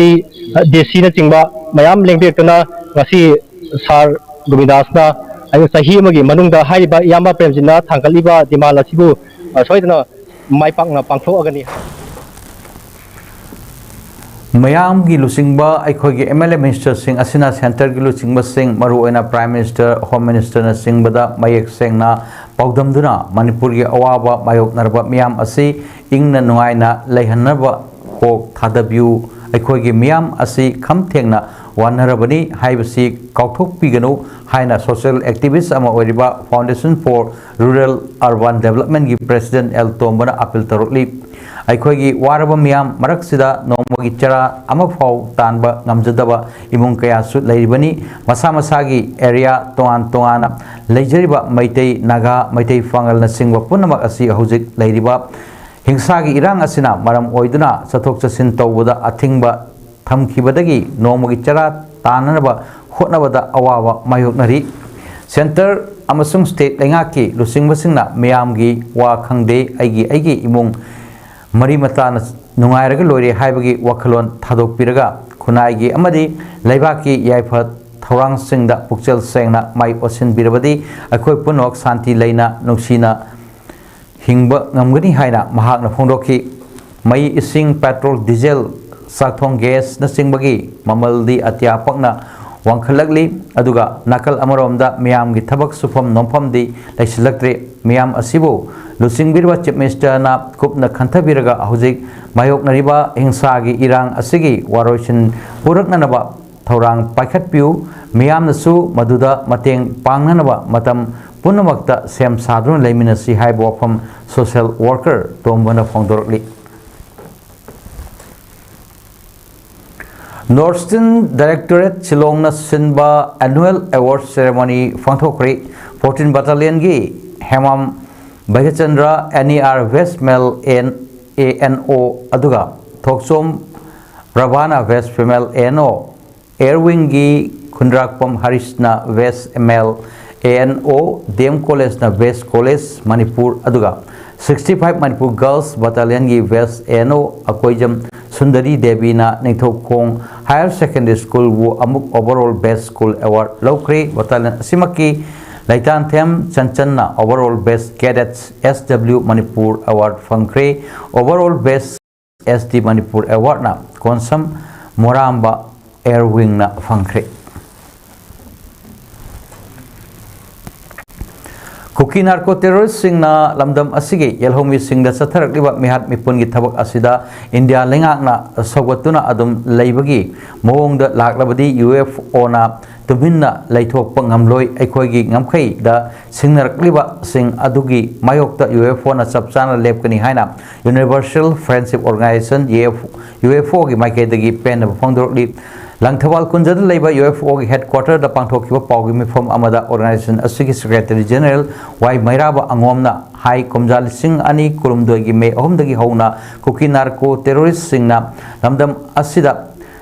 DCꯅꯆꯤꯡꯕ ꯃꯌꯥꯝ ꯂꯦꯡꯕꯤꯔꯛꯇꯨꯅ ꯉꯁꯤ ꯁꯥꯔ ꯒꯣꯕꯤꯟꯗꯥꯁꯅ ꯆꯍꯤ ꯑꯃꯒꯤ ꯃꯅꯨꯡꯗ ꯍꯥꯏꯔꯤꯕ ꯏꯌꯥꯝꯕ ꯄ꯭ꯔꯦꯝꯖꯤꯠꯅ ꯊꯥꯡꯒꯠꯂꯤꯕ demand ꯑꯁꯤꯕꯨ ꯁꯣꯏꯗꯅ ꯃꯥꯏ ꯄꯥꯛꯅ ꯄꯥꯡꯊꯣꯛꯑꯒꯅꯤ꯫ ꯃꯌꯥꯝꯒꯤ ꯂꯨꯆꯤꯡꯕ ꯑꯩꯈꯣꯏꯒꯤ MLA ministerꯁꯤꯡ ꯑꯁꯤꯅ centreꯒꯤ ꯂꯨꯆꯤꯡꯕꯁꯤꯡ, ꯃꯔꯨꯑꯣꯏꯅ Prime Minister, Home Ministerꯅꯆꯤꯡꯕꯗ ꯃꯌꯦꯛ ꯁꯦꯡꯅ ꯄꯥꯎꯗꯝꯗꯨꯅ ꯃꯅꯤꯄꯨꯔꯒꯤ ꯑꯋꯥꯕ ꯃꯥꯌꯣꯛꯅꯔꯕ ꯃꯤꯌꯥꯝ ꯑꯁꯤ ꯏꯪꯅ ꯅꯨꯡꯉꯥꯏꯅ ꯂꯩꯍꯟꯅꯕ ꯀꯣꯛ ꯊꯥꯗꯕꯤꯌꯨ꯫ ꯑꯩꯈꯣꯏꯒꯤ ꯃꯤꯌꯥꯝ ꯑꯁꯤ ꯈꯝ ꯊꯦꯡꯅ ꯋꯥꯅꯔꯕꯅꯤ ꯍꯥꯏꯕꯁꯤ ꯀꯥꯎꯊꯣꯛꯄꯤꯒꯅꯨ ꯍꯥꯏꯅ social activist ꯑꯃ ꯑꯣꯏꯔꯤꯕ Foundation for Rural Urban Developmentꯀꯤ President ꯑꯦꯜ ꯇꯣꯝꯕꯅ appeal ꯇꯧꯔꯛꯂꯤ꯫ ꯑꯩꯈꯣꯏꯒꯤ ꯋꯥꯔꯕ ꯃꯤꯌꯥꯝ ꯃꯔꯛꯁꯤꯗ ꯅꯣꯡꯃꯒꯤ ꯆꯔꯥ ꯑꯃꯐꯥꯎ ꯇꯥꯟꯕ ꯉꯝꯖꯗꯕ ꯏꯃꯨꯡ ꯀꯌꯥꯁꯨ ꯂꯩꯔꯤꯕꯅꯤ꯫ ꯃꯁꯥ ꯃꯁꯥꯒꯤ area ꯇꯣꯉꯥꯟ ꯇꯣꯉꯥꯟꯅ ꯂꯩꯖꯔꯤꯕ ꯃꯩꯇꯩ, ꯅꯥꯒꯥ, ꯃꯩꯇꯩ ꯄꯥꯉꯜꯅꯆꯤꯡꯕ ꯄꯨꯝꯅꯃꯛ ꯑꯁꯤ ꯍꯧꯖꯤꯛ ꯂꯩꯔꯤꯕ ꯍꯤꯡꯁꯥꯒꯤ ꯏꯔꯥꯡ ꯑꯁꯤꯅ ꯃꯔꯝ ꯑꯣꯏꯗꯨꯅ ꯆꯠꯊꯣꯛ ꯆꯠꯁꯤꯟ ꯇꯧꯕꯗ ꯑꯊꯤꯡꯕ ꯊꯝꯈꯤꯕꯗꯒꯤ ꯅꯣꯡꯃꯒꯤ ꯆꯔꯥ ꯇꯥꯟꯅꯅꯕ ꯍꯣꯠꯅꯕꯗ ꯑꯋꯥꯕ ꯃꯥꯌꯣꯛꯅꯔꯤ꯫ Centre ꯑꯃꯁꯨꯡ state ꯂꯩꯉꯥꯛꯀꯤ ꯂꯨꯆꯤꯡꯕꯁꯤꯡꯅ ꯃꯤꯌꯥꯝꯒꯤ ꯋꯥ ꯈꯪꯗꯦ, ꯑꯩꯒꯤ ꯑꯩꯒꯤ ꯏꯃꯨꯡ ꯃꯔꯤ ꯃꯇꯥꯅ ꯅꯨꯡꯉꯥꯏꯔꯒ ꯂꯣꯏꯔꯦ ꯍꯥꯏꯕꯒꯤ ꯋꯥꯈꯜꯂꯣꯟ ꯊꯥꯗꯣꯛꯄꯤꯔꯒ ꯈꯨꯟꯅꯥꯏꯒꯤ ꯑꯃꯗꯤ ꯂꯩꯕꯥꯛꯀꯤ ꯌꯥꯏꯐ ꯊꯧꯔꯥꯡꯁꯤꯡꯗ ꯄꯨꯛꯆꯦꯜ ꯁꯦꯡꯅ ꯃꯥꯏ ꯑꯣꯟꯁꯤꯟꯕꯤꯔꯕꯗꯤ ꯑꯩꯈꯣꯏ ꯄꯨꯝꯅꯃꯛ ꯁꯥꯟꯇꯤ ꯂꯩꯅ ꯅꯨꯡꯁꯤꯅ ꯍꯤꯡꯕ ꯉꯝꯒꯅꯤ ꯍꯥꯏꯅ ꯃꯍꯥꯛꯅ ꯐꯣꯡꯗꯣꯛꯈꯤ꯫ ꯃꯩ, ꯏꯁꯤꯡ, petrol, diesel, ꯆꯥꯛꯊꯣꯡ gasꯅꯆꯤꯡꯕꯒꯤ ꯃꯃꯜꯗꯤ ꯑꯇꯤꯌꯥ ꯄꯛꯅ ꯋꯥꯡꯈꯠꯂꯛꯂꯤ꯫ ꯑꯗꯨꯒ ꯅꯥꯀꯜ ꯑꯃꯔꯣꯝꯗ ꯃꯤꯌꯥꯝꯒꯤ ꯊꯕꯛ ꯁꯨꯐꯝ ꯅꯣꯝꯐꯝꯗꯤ ꯂꯩꯁꯤꯜꯂꯛꯇ꯭ꯔꯦ꯫ ꯃꯤꯌꯥꯝ ꯑꯁꯤꯕꯨ ꯂꯨꯆꯤꯡꯕꯤꯔꯤꯕ Chief Ministerꯅ ꯀꯨꯞꯅ ꯈꯟꯊꯕꯤꯔꯒ ꯍꯧꯖꯤꯛ ꯃꯥꯌꯣꯛꯅꯔꯤꯕ ꯍꯤꯡꯁꯥꯒꯤ ꯏꯔꯥꯡ ꯑꯁꯤꯒꯤ ꯋꯥꯔꯣꯏꯁꯤꯟ ꯄꯨꯔꯛꯅꯅꯕ ꯊꯧꯔꯥꯡ ꯄꯥꯏꯈꯠꯄꯤꯌꯨ꯫ ꯃꯤꯌꯥꯝꯅꯁꯨ ꯃꯗꯨꯗ ꯃꯇꯦꯡ ꯄꯥꯡꯅꯅꯕ ꯃꯇꯝ ꯄꯨꯝꯅꯃꯛꯇ ꯁꯦꯝ ꯁꯥꯗꯨꯅ ꯂꯩꯃꯤꯟꯅꯁꯤ ꯍꯥꯏꯕ ꯋꯥꯐꯝ social worker ꯇꯣꯝꯕꯅ ꯐꯣꯡꯗꯣꯔꯛꯂꯤ꯫ North Eastern Directorate Shillongꯅ ꯁꯤꯟꯕ Annual Award Ceremony ꯄꯥꯡꯊꯣꯛꯈ꯭ꯔꯦ꯫ Fourteen Battalionꯒꯤ Hemam ꯕꯩꯒꯆꯟꯗ꯭ꯔ, N E R West Male N, A N O, ꯑꯗꯨꯒ ꯊꯣꯛꯆꯣꯝ ꯔꯕꯥꯅ West Female A N O, Air Wingꯒꯤ Khundrakpam ꯍꯔꯤꯁꯅ West Male A N O, D M Collegeꯅ West College Manipur, ꯑꯗꯨꯒ sixty five Manipur Girls Battalionꯒꯤ West A N O Akoijam Sundari ꯗꯦꯕꯤꯅ Ningthoukhong Higher Secondary Schoolꯕꯨ ꯑꯃꯨꯛ Overall Best School Award ꯂꯧꯈ꯭ꯔꯦ꯫ Battalion ꯑꯁꯤꯃꯛꯀꯤ ꯂꯩꯇꯥꯟꯊꯦꯝ ꯆꯟꯆꯟꯅ Overall Best Cadets S W Manipur Award ꯐꯪꯈ꯭ꯔꯦ꯫ Overall Best S T Manipur Awardꯅ Konsam ꯃꯣꯔꯥꯝꯕ Air Wingꯅ ꯐꯪꯈ꯭ꯔꯦ꯫ ꯀꯨꯀꯤ narco terroristꯁꯤꯡꯅ ꯂꯝꯗꯝ ꯑꯁꯤꯒꯤ ꯌꯦꯜꯍꯧꯃꯤꯁꯤꯡꯗ ꯆꯠꯊꯔꯛꯂꯤꯕ ꯃꯤꯍꯥꯠ ꯃꯤꯄꯨꯟꯒꯤ ꯊꯕꯛ ꯑꯁꯤꯗ ꯏꯟꯗꯤꯌꯥ ꯂꯩꯉꯥꯛꯅ ꯁꯧꯒꯠꯇꯨꯅ ꯑꯗꯨꯝ ꯂꯩꯕꯒꯤ ꯃꯑꯣꯡꯗ ꯂꯥꯛꯂꯕꯗꯤ U F Oꯅ ꯇꯨꯃꯤꯟꯅ ꯂꯩꯊꯣꯛꯄ ꯉꯝꯂꯣꯏ꯫ ꯑꯩꯈꯣꯏꯒꯤ ꯉꯝꯈꯩꯗ ꯁꯤꯡꯅꯔꯛꯂꯤꯕꯁꯤꯡ ꯑꯗꯨꯒꯤ ꯃꯥꯌꯣꯛꯇ U F Oꯅ ꯆꯞ ꯆꯥꯅ ꯂꯦꯞꯀꯅꯤ ꯍꯥꯏꯅ Universal Friendship Organization, U F Oꯒꯤ ꯃꯥꯏꯀꯩꯗꯒꯤ ꯄꯦꯟꯅꯕ ꯐꯣꯡꯗꯣꯔꯛꯂꯤ꯫ ꯂꯪꯊꯕꯥꯜ ꯀꯨꯟꯖꯗ ꯂꯩꯕ U F Oꯒꯤ headquarterꯗ ꯄꯥꯡꯊꯣꯛꯈꯤꯕ ꯄꯥꯎꯒꯤ ꯃꯤꯐꯝ ꯑꯃꯗ organization ꯑꯁꯤꯒꯤ Secretary General ꯋꯥꯏ ꯃꯩꯔꯥꯕ ꯑꯉꯣꯝꯅ ꯍꯥꯏ, ꯀꯨꯝꯖꯥ ꯂꯤꯁꯤꯡ ꯑꯅꯤ ꯀꯨꯟꯍꯨꯝꯗꯣꯏꯒꯤ ꯃꯦ ꯑꯍꯨꯝꯗꯒꯤ ꯍꯧꯅ ꯀꯨꯀꯤ narco terroristꯁꯤꯡꯅ ꯂꯝꯗꯝ ꯑꯁꯤꯗ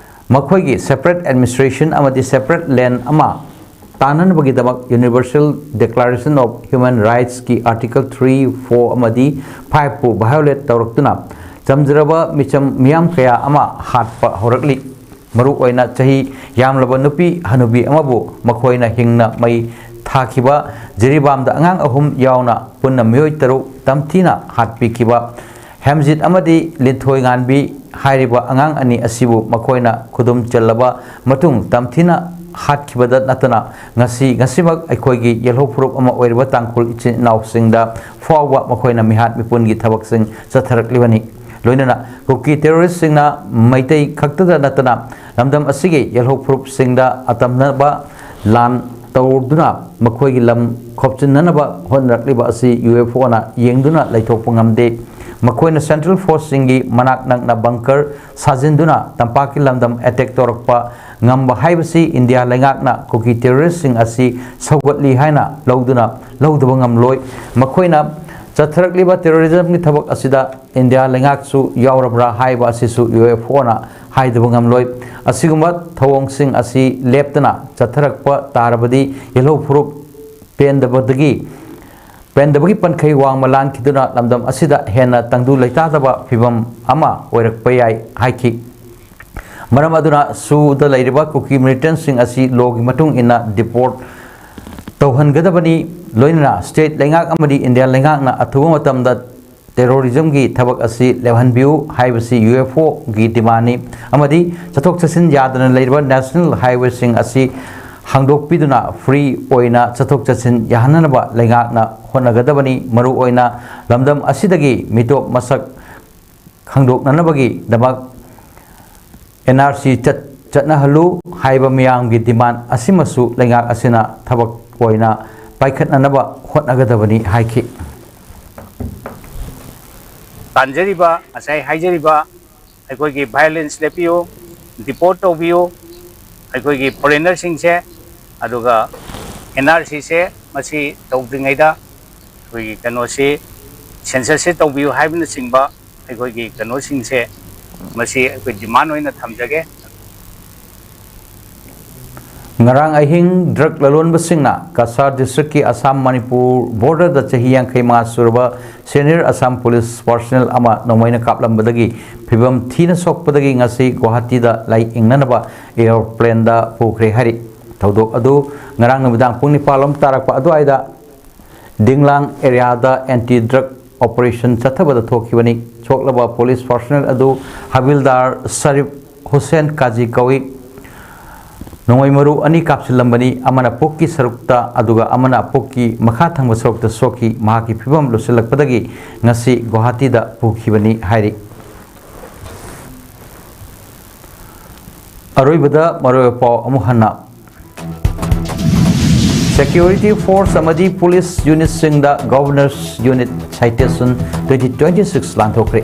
ꯃꯈꯣꯏꯒꯤ separate administration ꯑꯃꯗꯤ separate land ꯑꯃ ꯇꯥꯟꯅꯅꯕꯒꯤꯗꯃꯛ Universal Declaration of Human Rightsꯀꯤ Article three, four ꯑꯃꯗꯤ fiveꯄꯨ violate ꯇꯧꯔꯛꯇꯨꯅ ꯆꯝꯖꯔꯕ ꯃꯤꯆꯝ ꯃꯤꯌꯥꯝ ꯀꯌꯥ ꯑꯃ ꯍꯥꯠꯄ ꯍꯧꯔꯛꯂꯤ꯫ ꯃꯔꯨꯑꯣꯏꯅ ꯆꯍꯤ ꯌꯥꯝꯂꯕ ꯅꯨꯄꯤ ꯍꯅꯨꯕꯤ ꯑꯃꯕꯨ ꯃꯈꯣꯏꯅ ꯍꯤꯡꯅ ꯃꯩ ꯊꯥꯈꯤꯕ, ꯖꯤꯔꯤꯕꯥꯝꯗ ꯑꯉꯥꯡ ꯑꯍꯨꯝ ꯌꯥꯎꯅ ꯄꯨꯟꯅ ꯃꯤꯑꯣꯏ ꯇꯔꯨꯛ ꯇꯝꯊꯤꯅ ꯍꯥꯠꯄꯤꯈꯤꯕ, ꯍꯦꯝꯖꯤꯠ ꯑꯃꯗꯤ ꯂꯤꯟꯊꯣꯏꯉꯥꯟꯕꯤ ꯍꯥꯏꯔꯤꯕ ꯑꯉꯥꯡ ꯑꯅꯤ ꯑꯁꯤꯕꯨ ꯃꯈꯣꯏꯅ ꯈꯨꯗꯨꯝ ꯆꯜꯂꯕ ꯃꯇꯨꯡ ꯇꯝꯊꯤꯅ ꯍꯥꯠꯈꯤꯕꯗ ꯅꯠꯇꯅ ꯉꯁꯤ, ꯉꯁꯤꯃꯛ ꯑꯩꯈꯣꯏꯒꯤ ꯌꯦꯜꯍꯧ ꯐꯨꯔꯨꯞ ꯑꯃ ꯑꯣꯏꯔꯤꯕ ꯇꯥꯡꯈꯨꯜ ꯏꯆꯤꯟ ꯏꯅꯥꯎꯁꯤꯡꯗ ꯐꯥꯎꯕ ꯃꯈꯣꯏꯅ ꯃꯤꯍꯥꯠ ꯃꯤꯄꯨꯟꯒꯤ ꯊꯕꯛꯁꯤꯡ ꯆꯠꯊꯔꯛꯂꯤꯕꯅꯤ꯫ ꯂꯣꯏꯅꯅ ꯀꯨꯀꯤ terroristꯁꯤꯡꯅ ꯃꯩꯇꯩ ꯈꯛꯇꯗ ꯅꯠꯇꯅ ꯂꯝꯗꯝ ꯑꯁꯤꯒꯤ ꯌꯦꯜꯍꯧ ꯐꯨꯔꯨꯞꯁꯤꯡꯗ ꯑꯇꯝꯅꯕ ꯂꯥꯟ ꯇꯧꯗꯨꯅ ꯃꯈꯣꯏꯒꯤ ꯂꯝ ꯈꯣꯞꯆꯤꯟꯅꯅꯕ ꯍꯣꯠꯅꯔꯛꯂꯤꯕ ꯑꯁꯤ ꯌꯨ ꯑꯦꯐ ꯑꯣꯅ ꯌꯦꯡꯗꯨꯅ ꯂꯩꯊꯣꯛꯄ ꯉꯝꯗꯦ꯫ ꯃꯈꯣꯏꯅ ꯁꯦꯟꯇ꯭ꯔꯦꯜ ꯐꯣꯔꯁꯁꯤꯡꯒꯤ ꯃꯅꯥꯛ ꯅꯛꯅ ꯕꯪꯀꯔ ꯁꯥꯖꯤꯟꯗꯨꯅ ꯇꯝꯄꯥꯛꯀꯤ ꯂꯝꯗꯝ ꯑꯦꯇꯦꯛ ꯇꯧꯔꯛꯄ ꯉꯝꯕ ꯍꯥꯏꯕꯁꯤ ꯏꯟꯗꯤꯌꯥ ꯂꯩꯉꯥꯛꯅ ꯀꯨꯀꯤ ꯇꯦꯔꯣꯔꯤꯁꯁꯤꯡ ꯑꯁꯤ ꯁꯧꯒꯠꯂꯤ ꯍꯥꯏꯅ ꯂꯧꯗꯨꯅ ꯂꯧꯗꯕ ꯉꯝꯂꯣꯏ꯫ ꯃꯈꯣꯏꯅ ꯆꯠꯊꯔꯛꯂꯤꯕ ꯇꯦꯔꯣꯔꯤꯖꯝꯒꯤ ꯊꯕꯛ ꯑꯁꯤꯗ ꯏꯟꯗꯤꯌꯥ ꯂꯩꯉꯥꯛꯁꯨ ꯌꯥꯎꯔꯕ꯭ꯔꯥ ꯍꯥꯏꯕ ꯑꯁꯤꯁꯨ ꯌꯨ ꯑꯦꯐ ꯑꯣꯅ ꯍꯥꯏꯗꯕ ꯉꯝꯂꯣꯏ꯫ ꯑꯁꯤꯒꯨꯝꯕ ꯊꯧꯑꯣꯡꯁꯤꯡ ꯑꯁꯤ ꯂꯦꯞꯇꯅ ꯆꯠꯊꯔꯛꯄ ꯇꯥꯔꯕꯗꯤ ꯌꯦꯜꯍꯧ ꯐꯨꯔꯨꯞ ꯄꯦꯟꯗꯕꯗꯒꯤ ꯄꯦꯟꯗꯕꯒꯤ ꯄꯟꯈꯩ ꯋꯥꯡꯃ ꯂꯥꯟꯈꯤꯗꯨꯅ ꯂꯝꯗꯝ ꯑꯁꯤꯗ ꯍꯦꯟꯅ ꯇꯪꯗꯨ ꯂꯩꯇꯥꯗꯕ ꯐꯤꯕꯝ ꯑꯃ ꯑꯣꯏꯔꯛꯄ ꯌꯥꯏ ꯍꯥꯏꯈꯤ꯫ ꯃꯔꯝ ꯑꯗꯨꯅ ꯁꯨꯗ ꯂꯩꯔꯤꯕ ꯀꯨꯀꯤ ꯃꯤꯂꯤꯇꯦꯟꯁꯤꯡ ꯑꯁꯤ ꯂꯣꯒꯤ ꯃꯇꯨꯡ ꯏꯟꯅ ꯗꯤꯄꯣꯔꯠ ꯇꯧꯍꯟꯒꯗꯕꯅꯤ꯫ ꯂꯣꯏꯅꯅ ꯁ꯭ꯇꯦꯠ ꯂꯩꯉꯥꯛ ꯑꯃꯗꯤ ꯏꯟꯗꯤꯌꯥ ꯂꯩꯉꯥꯛꯅ ꯑꯊꯨꯕ ꯃꯇꯝꯗ ꯇꯦꯔꯣꯔꯤꯖꯝꯒꯤ ꯊꯕꯛ ꯑꯁꯤ ꯂꯦꯞꯍꯟꯕꯤꯌꯨ ꯍꯥꯏꯕꯁꯤ ꯌꯨ ꯑꯦꯐ ꯑꯣꯒꯤ ꯗꯤꯃꯥꯟꯅꯤ꯫ ꯑꯃꯗꯤ ꯆꯠꯊꯣꯛ ꯆꯠꯁꯤꯟ ꯌꯥꯗꯅ ꯂꯩꯔꯤꯕ ꯅꯦꯁꯅꯦꯜ ꯍꯥꯏꯋꯦꯁꯤꯡ ꯑꯁꯤ ꯍꯥꯡꯗꯣꯛꯄꯤꯗꯨꯅ ꯐ꯭ꯔꯤ ꯑꯣꯏꯅ ꯆꯠꯊꯣꯛ ꯆꯠꯁꯤꯟ ꯌꯥꯍꯟꯅꯅꯕ ꯂꯩꯉꯥꯛꯅ ꯍꯣꯠꯅꯒꯗꯕꯅꯤ꯫ ꯃꯔꯨꯑꯣꯏꯅ ꯂꯝꯗꯝ ꯑꯁꯤꯗꯒꯤ ꯃꯤꯇꯣꯞ ꯃꯁꯛ ꯈꯪꯗꯣꯛꯅꯅꯕꯒꯤꯗꯃꯛ ꯑꯦꯟ ꯑꯥꯔ ꯁꯤ ꯆꯠ-, ꯆꯠꯅꯍꯜꯂꯨ ꯍꯥꯏꯕ ꯃꯤꯌꯥꯝꯒꯤ ꯗꯤꯃꯥꯟ ꯑꯁꯤꯃꯁꯨ ꯂꯩꯉꯥꯛ ꯑꯁꯤꯅ ꯊꯕꯛ ꯑꯣꯏꯅ ꯄꯥꯏꯈꯠꯅꯅꯕ ꯍꯣꯠꯅꯒꯗꯕꯅꯤ ꯍꯥꯏꯈꯤ꯫ ꯇꯥꯟꯖꯔꯤꯕ, ꯉꯁꯥꯏ ꯍꯥꯏꯖꯔꯤꯕ, ꯑꯩꯈꯣꯏꯒꯤ ꯚꯥꯏꯑꯣꯂꯦꯟꯁ ꯂꯦꯞꯄꯤꯌꯨ, ꯗꯤꯄꯣꯔꯠ ꯇꯧꯕꯤꯌꯨ ꯑꯩꯈꯣꯏꯒꯤ ꯐꯣꯔꯦꯟꯅꯔꯁꯤꯡꯁꯦ꯫ ꯑꯗꯨꯒ ꯑꯦꯟ ꯑꯥꯔ ꯁꯤꯁꯦ ꯃꯁꯤ ꯇꯧꯗ꯭ꯔꯤꯉꯩꯗ ꯑꯩꯈꯣꯏꯒꯤ ꯀꯩꯅꯣꯁꯤ, ꯁꯦꯟꯁꯁꯁꯤ ꯇꯧꯕꯤꯌꯨ ꯍꯥꯏꯕꯅꯆꯤꯡꯕ ꯑꯩꯈꯣꯏꯒꯤ ꯀꯩꯅꯣꯁꯤꯡꯁꯦ, ꯃꯁꯤ ꯑꯩꯈꯣꯏ ꯗꯤꯃꯥꯟ ꯑꯣꯏꯅ ꯊꯝꯖꯒꯦ꯫ ꯉꯔꯥꯡ ꯑꯍꯤꯡ ꯗ꯭ꯔꯒ ꯂꯂꯣꯟꯕꯁꯤꯡꯅ ꯀꯁꯥꯔ ꯗꯤꯁꯇ꯭ꯔꯤꯛꯀꯤ ꯑꯁꯥꯝ ꯃꯅꯤꯄꯨꯔ ꯕꯣꯔꯗꯔꯗ ꯆꯍꯤ ꯌꯥꯡꯈꯩ ꯃꯉꯥ ꯁꯨꯔꯕ ꯁꯦꯅꯤꯌꯔ ꯑꯁꯥꯝ ꯄꯨꯂꯤꯁ ꯄꯥꯔꯁꯣꯅꯦꯜ ꯑꯃ ꯅꯣꯡꯃꯩꯅ ꯀꯥꯞꯂꯝꯕꯗꯒꯤ ꯐꯤꯕꯝ ꯊꯤꯅ ꯁꯣꯛꯄꯗꯒꯤ ꯉꯁꯤ ꯒꯨꯋꯥꯍꯥꯇꯤꯗ ꯂꯥꯏꯌꯦꯡꯅꯅꯕ ꯑꯦꯌꯔꯄ꯭ꯂꯦꯟꯗ ꯄꯨꯈ꯭ꯔꯦ ꯍꯥꯏꯔꯤ꯫ ꯊꯧꯗꯣꯛ ꯑꯗꯨ ꯉꯔꯥꯡ ꯅꯨꯃꯤꯗꯥꯡ ꯄꯨꯡ ꯅꯤꯄꯥꯜ ꯂꯣꯝ ꯇꯥꯔꯛꯄ ꯑꯗꯨꯋꯥꯏꯗ ꯗꯤꯡꯂꯥꯡ ꯑꯦꯔꯤꯌꯥꯗ ꯑꯦꯟꯇꯤ ꯗ꯭ꯔꯒ ꯑꯣꯄꯔꯦꯁꯟ ꯆꯠꯊꯕꯗ ꯊꯣꯛꯈꯤꯕꯅꯤ꯫ ꯁꯣꯛꯂꯕ ꯄꯨꯂꯤꯁ ꯄꯥꯔꯁꯣꯅꯦꯜ ꯑꯗꯨ ꯍꯕꯤꯜꯗꯥꯔ ꯁꯔꯤꯐ ꯍꯨꯁꯦꯟ ꯀꯥꯖꯤ ꯀꯧꯏ꯫ ꯅꯣꯡꯃꯩ ꯃꯔꯨ ꯑꯅꯤ ꯀꯥꯞꯁꯤꯜꯂꯝꯕꯅꯤ, ꯑꯃꯅ ꯄꯨꯛꯀꯤ ꯁꯔꯨꯛꯇ ꯑꯗꯨꯒ ꯑꯃꯅ ꯄꯨꯛꯀꯤ ꯃꯈꯥ ꯊꯪꯕ ꯁꯔꯨꯛꯇ ꯁꯣꯛꯈꯤ꯫ ꯃꯍꯥꯛꯀꯤ ꯐꯤꯕꯝ ꯂꯨꯁꯤꯜꯂꯛꯄꯗꯒꯤ ꯉꯁꯤ ꯒꯨꯋꯥꯍꯥꯇꯤꯗ ꯄꯨꯈꯤꯕꯅꯤ ꯍꯥꯏꯔꯤ꯫ ꯑꯔꯣꯏꯕꯗ ꯃꯔꯨꯑꯣꯏꯕ ꯄꯥꯎ ꯑꯃꯨꯛ ꯍꯟꯅ꯫ Security Force ꯑꯃꯗꯤ Police Unitꯁꯤꯡꯗ Governor's Unit Citation twenty twenty six ꯂꯥꯟꯊꯣꯛꯈ꯭ꯔꯦ꯫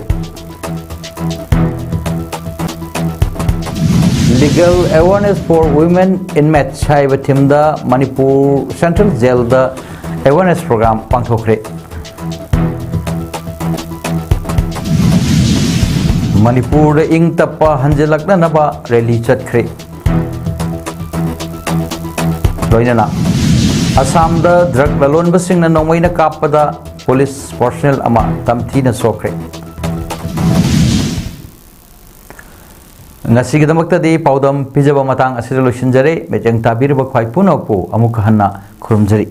Legal Awareness for Women Inmates ꯍꯥꯏꯕ themeꯗ ꯃꯅꯤꯄꯨꯔ Central Jailꯗ awareness program ꯄꯥꯡꯊꯣꯛꯈ꯭ꯔꯦ꯫ ꯃꯅꯤꯄꯨꯔꯗ ꯏꯪ ꯇꯞꯄ ꯍꯟꯖꯤꯜꯂꯛꯅꯅꯕ rally ꯆꯠꯈ꯭ꯔꯦ꯫ ꯂꯣꯏꯅꯅ ꯑꯁꯥꯝꯗ drug ꯂꯂꯣꯟꯕꯁꯤꯡꯅ ꯅꯣꯡꯃꯩꯅ ꯀꯥꯞꯄꯗ police personnel ꯑꯃ ꯇꯝꯊꯤꯅ ꯁꯣꯛꯈ꯭ꯔꯦ꯫ ꯉꯁꯤꯒꯤꯗꯃꯛꯇꯗꯤ ꯄꯥꯎꯗꯝ ꯄꯤꯖꯕ ꯃꯇꯥꯡ ꯑꯁꯤꯗ ꯂꯣꯏꯁꯤꯟꯖꯔꯦ꯫ ꯃꯤꯠꯌꯦꯡ ꯇꯥꯕꯤꯔꯤꯕ ꯈ꯭ꯋꯥꯏ ꯄꯨꯝꯅꯃꯛꯄꯨ ꯑꯃꯨꯛ ꯍꯟꯅ ꯈꯨꯔꯨꯝꯖꯔꯤ꯫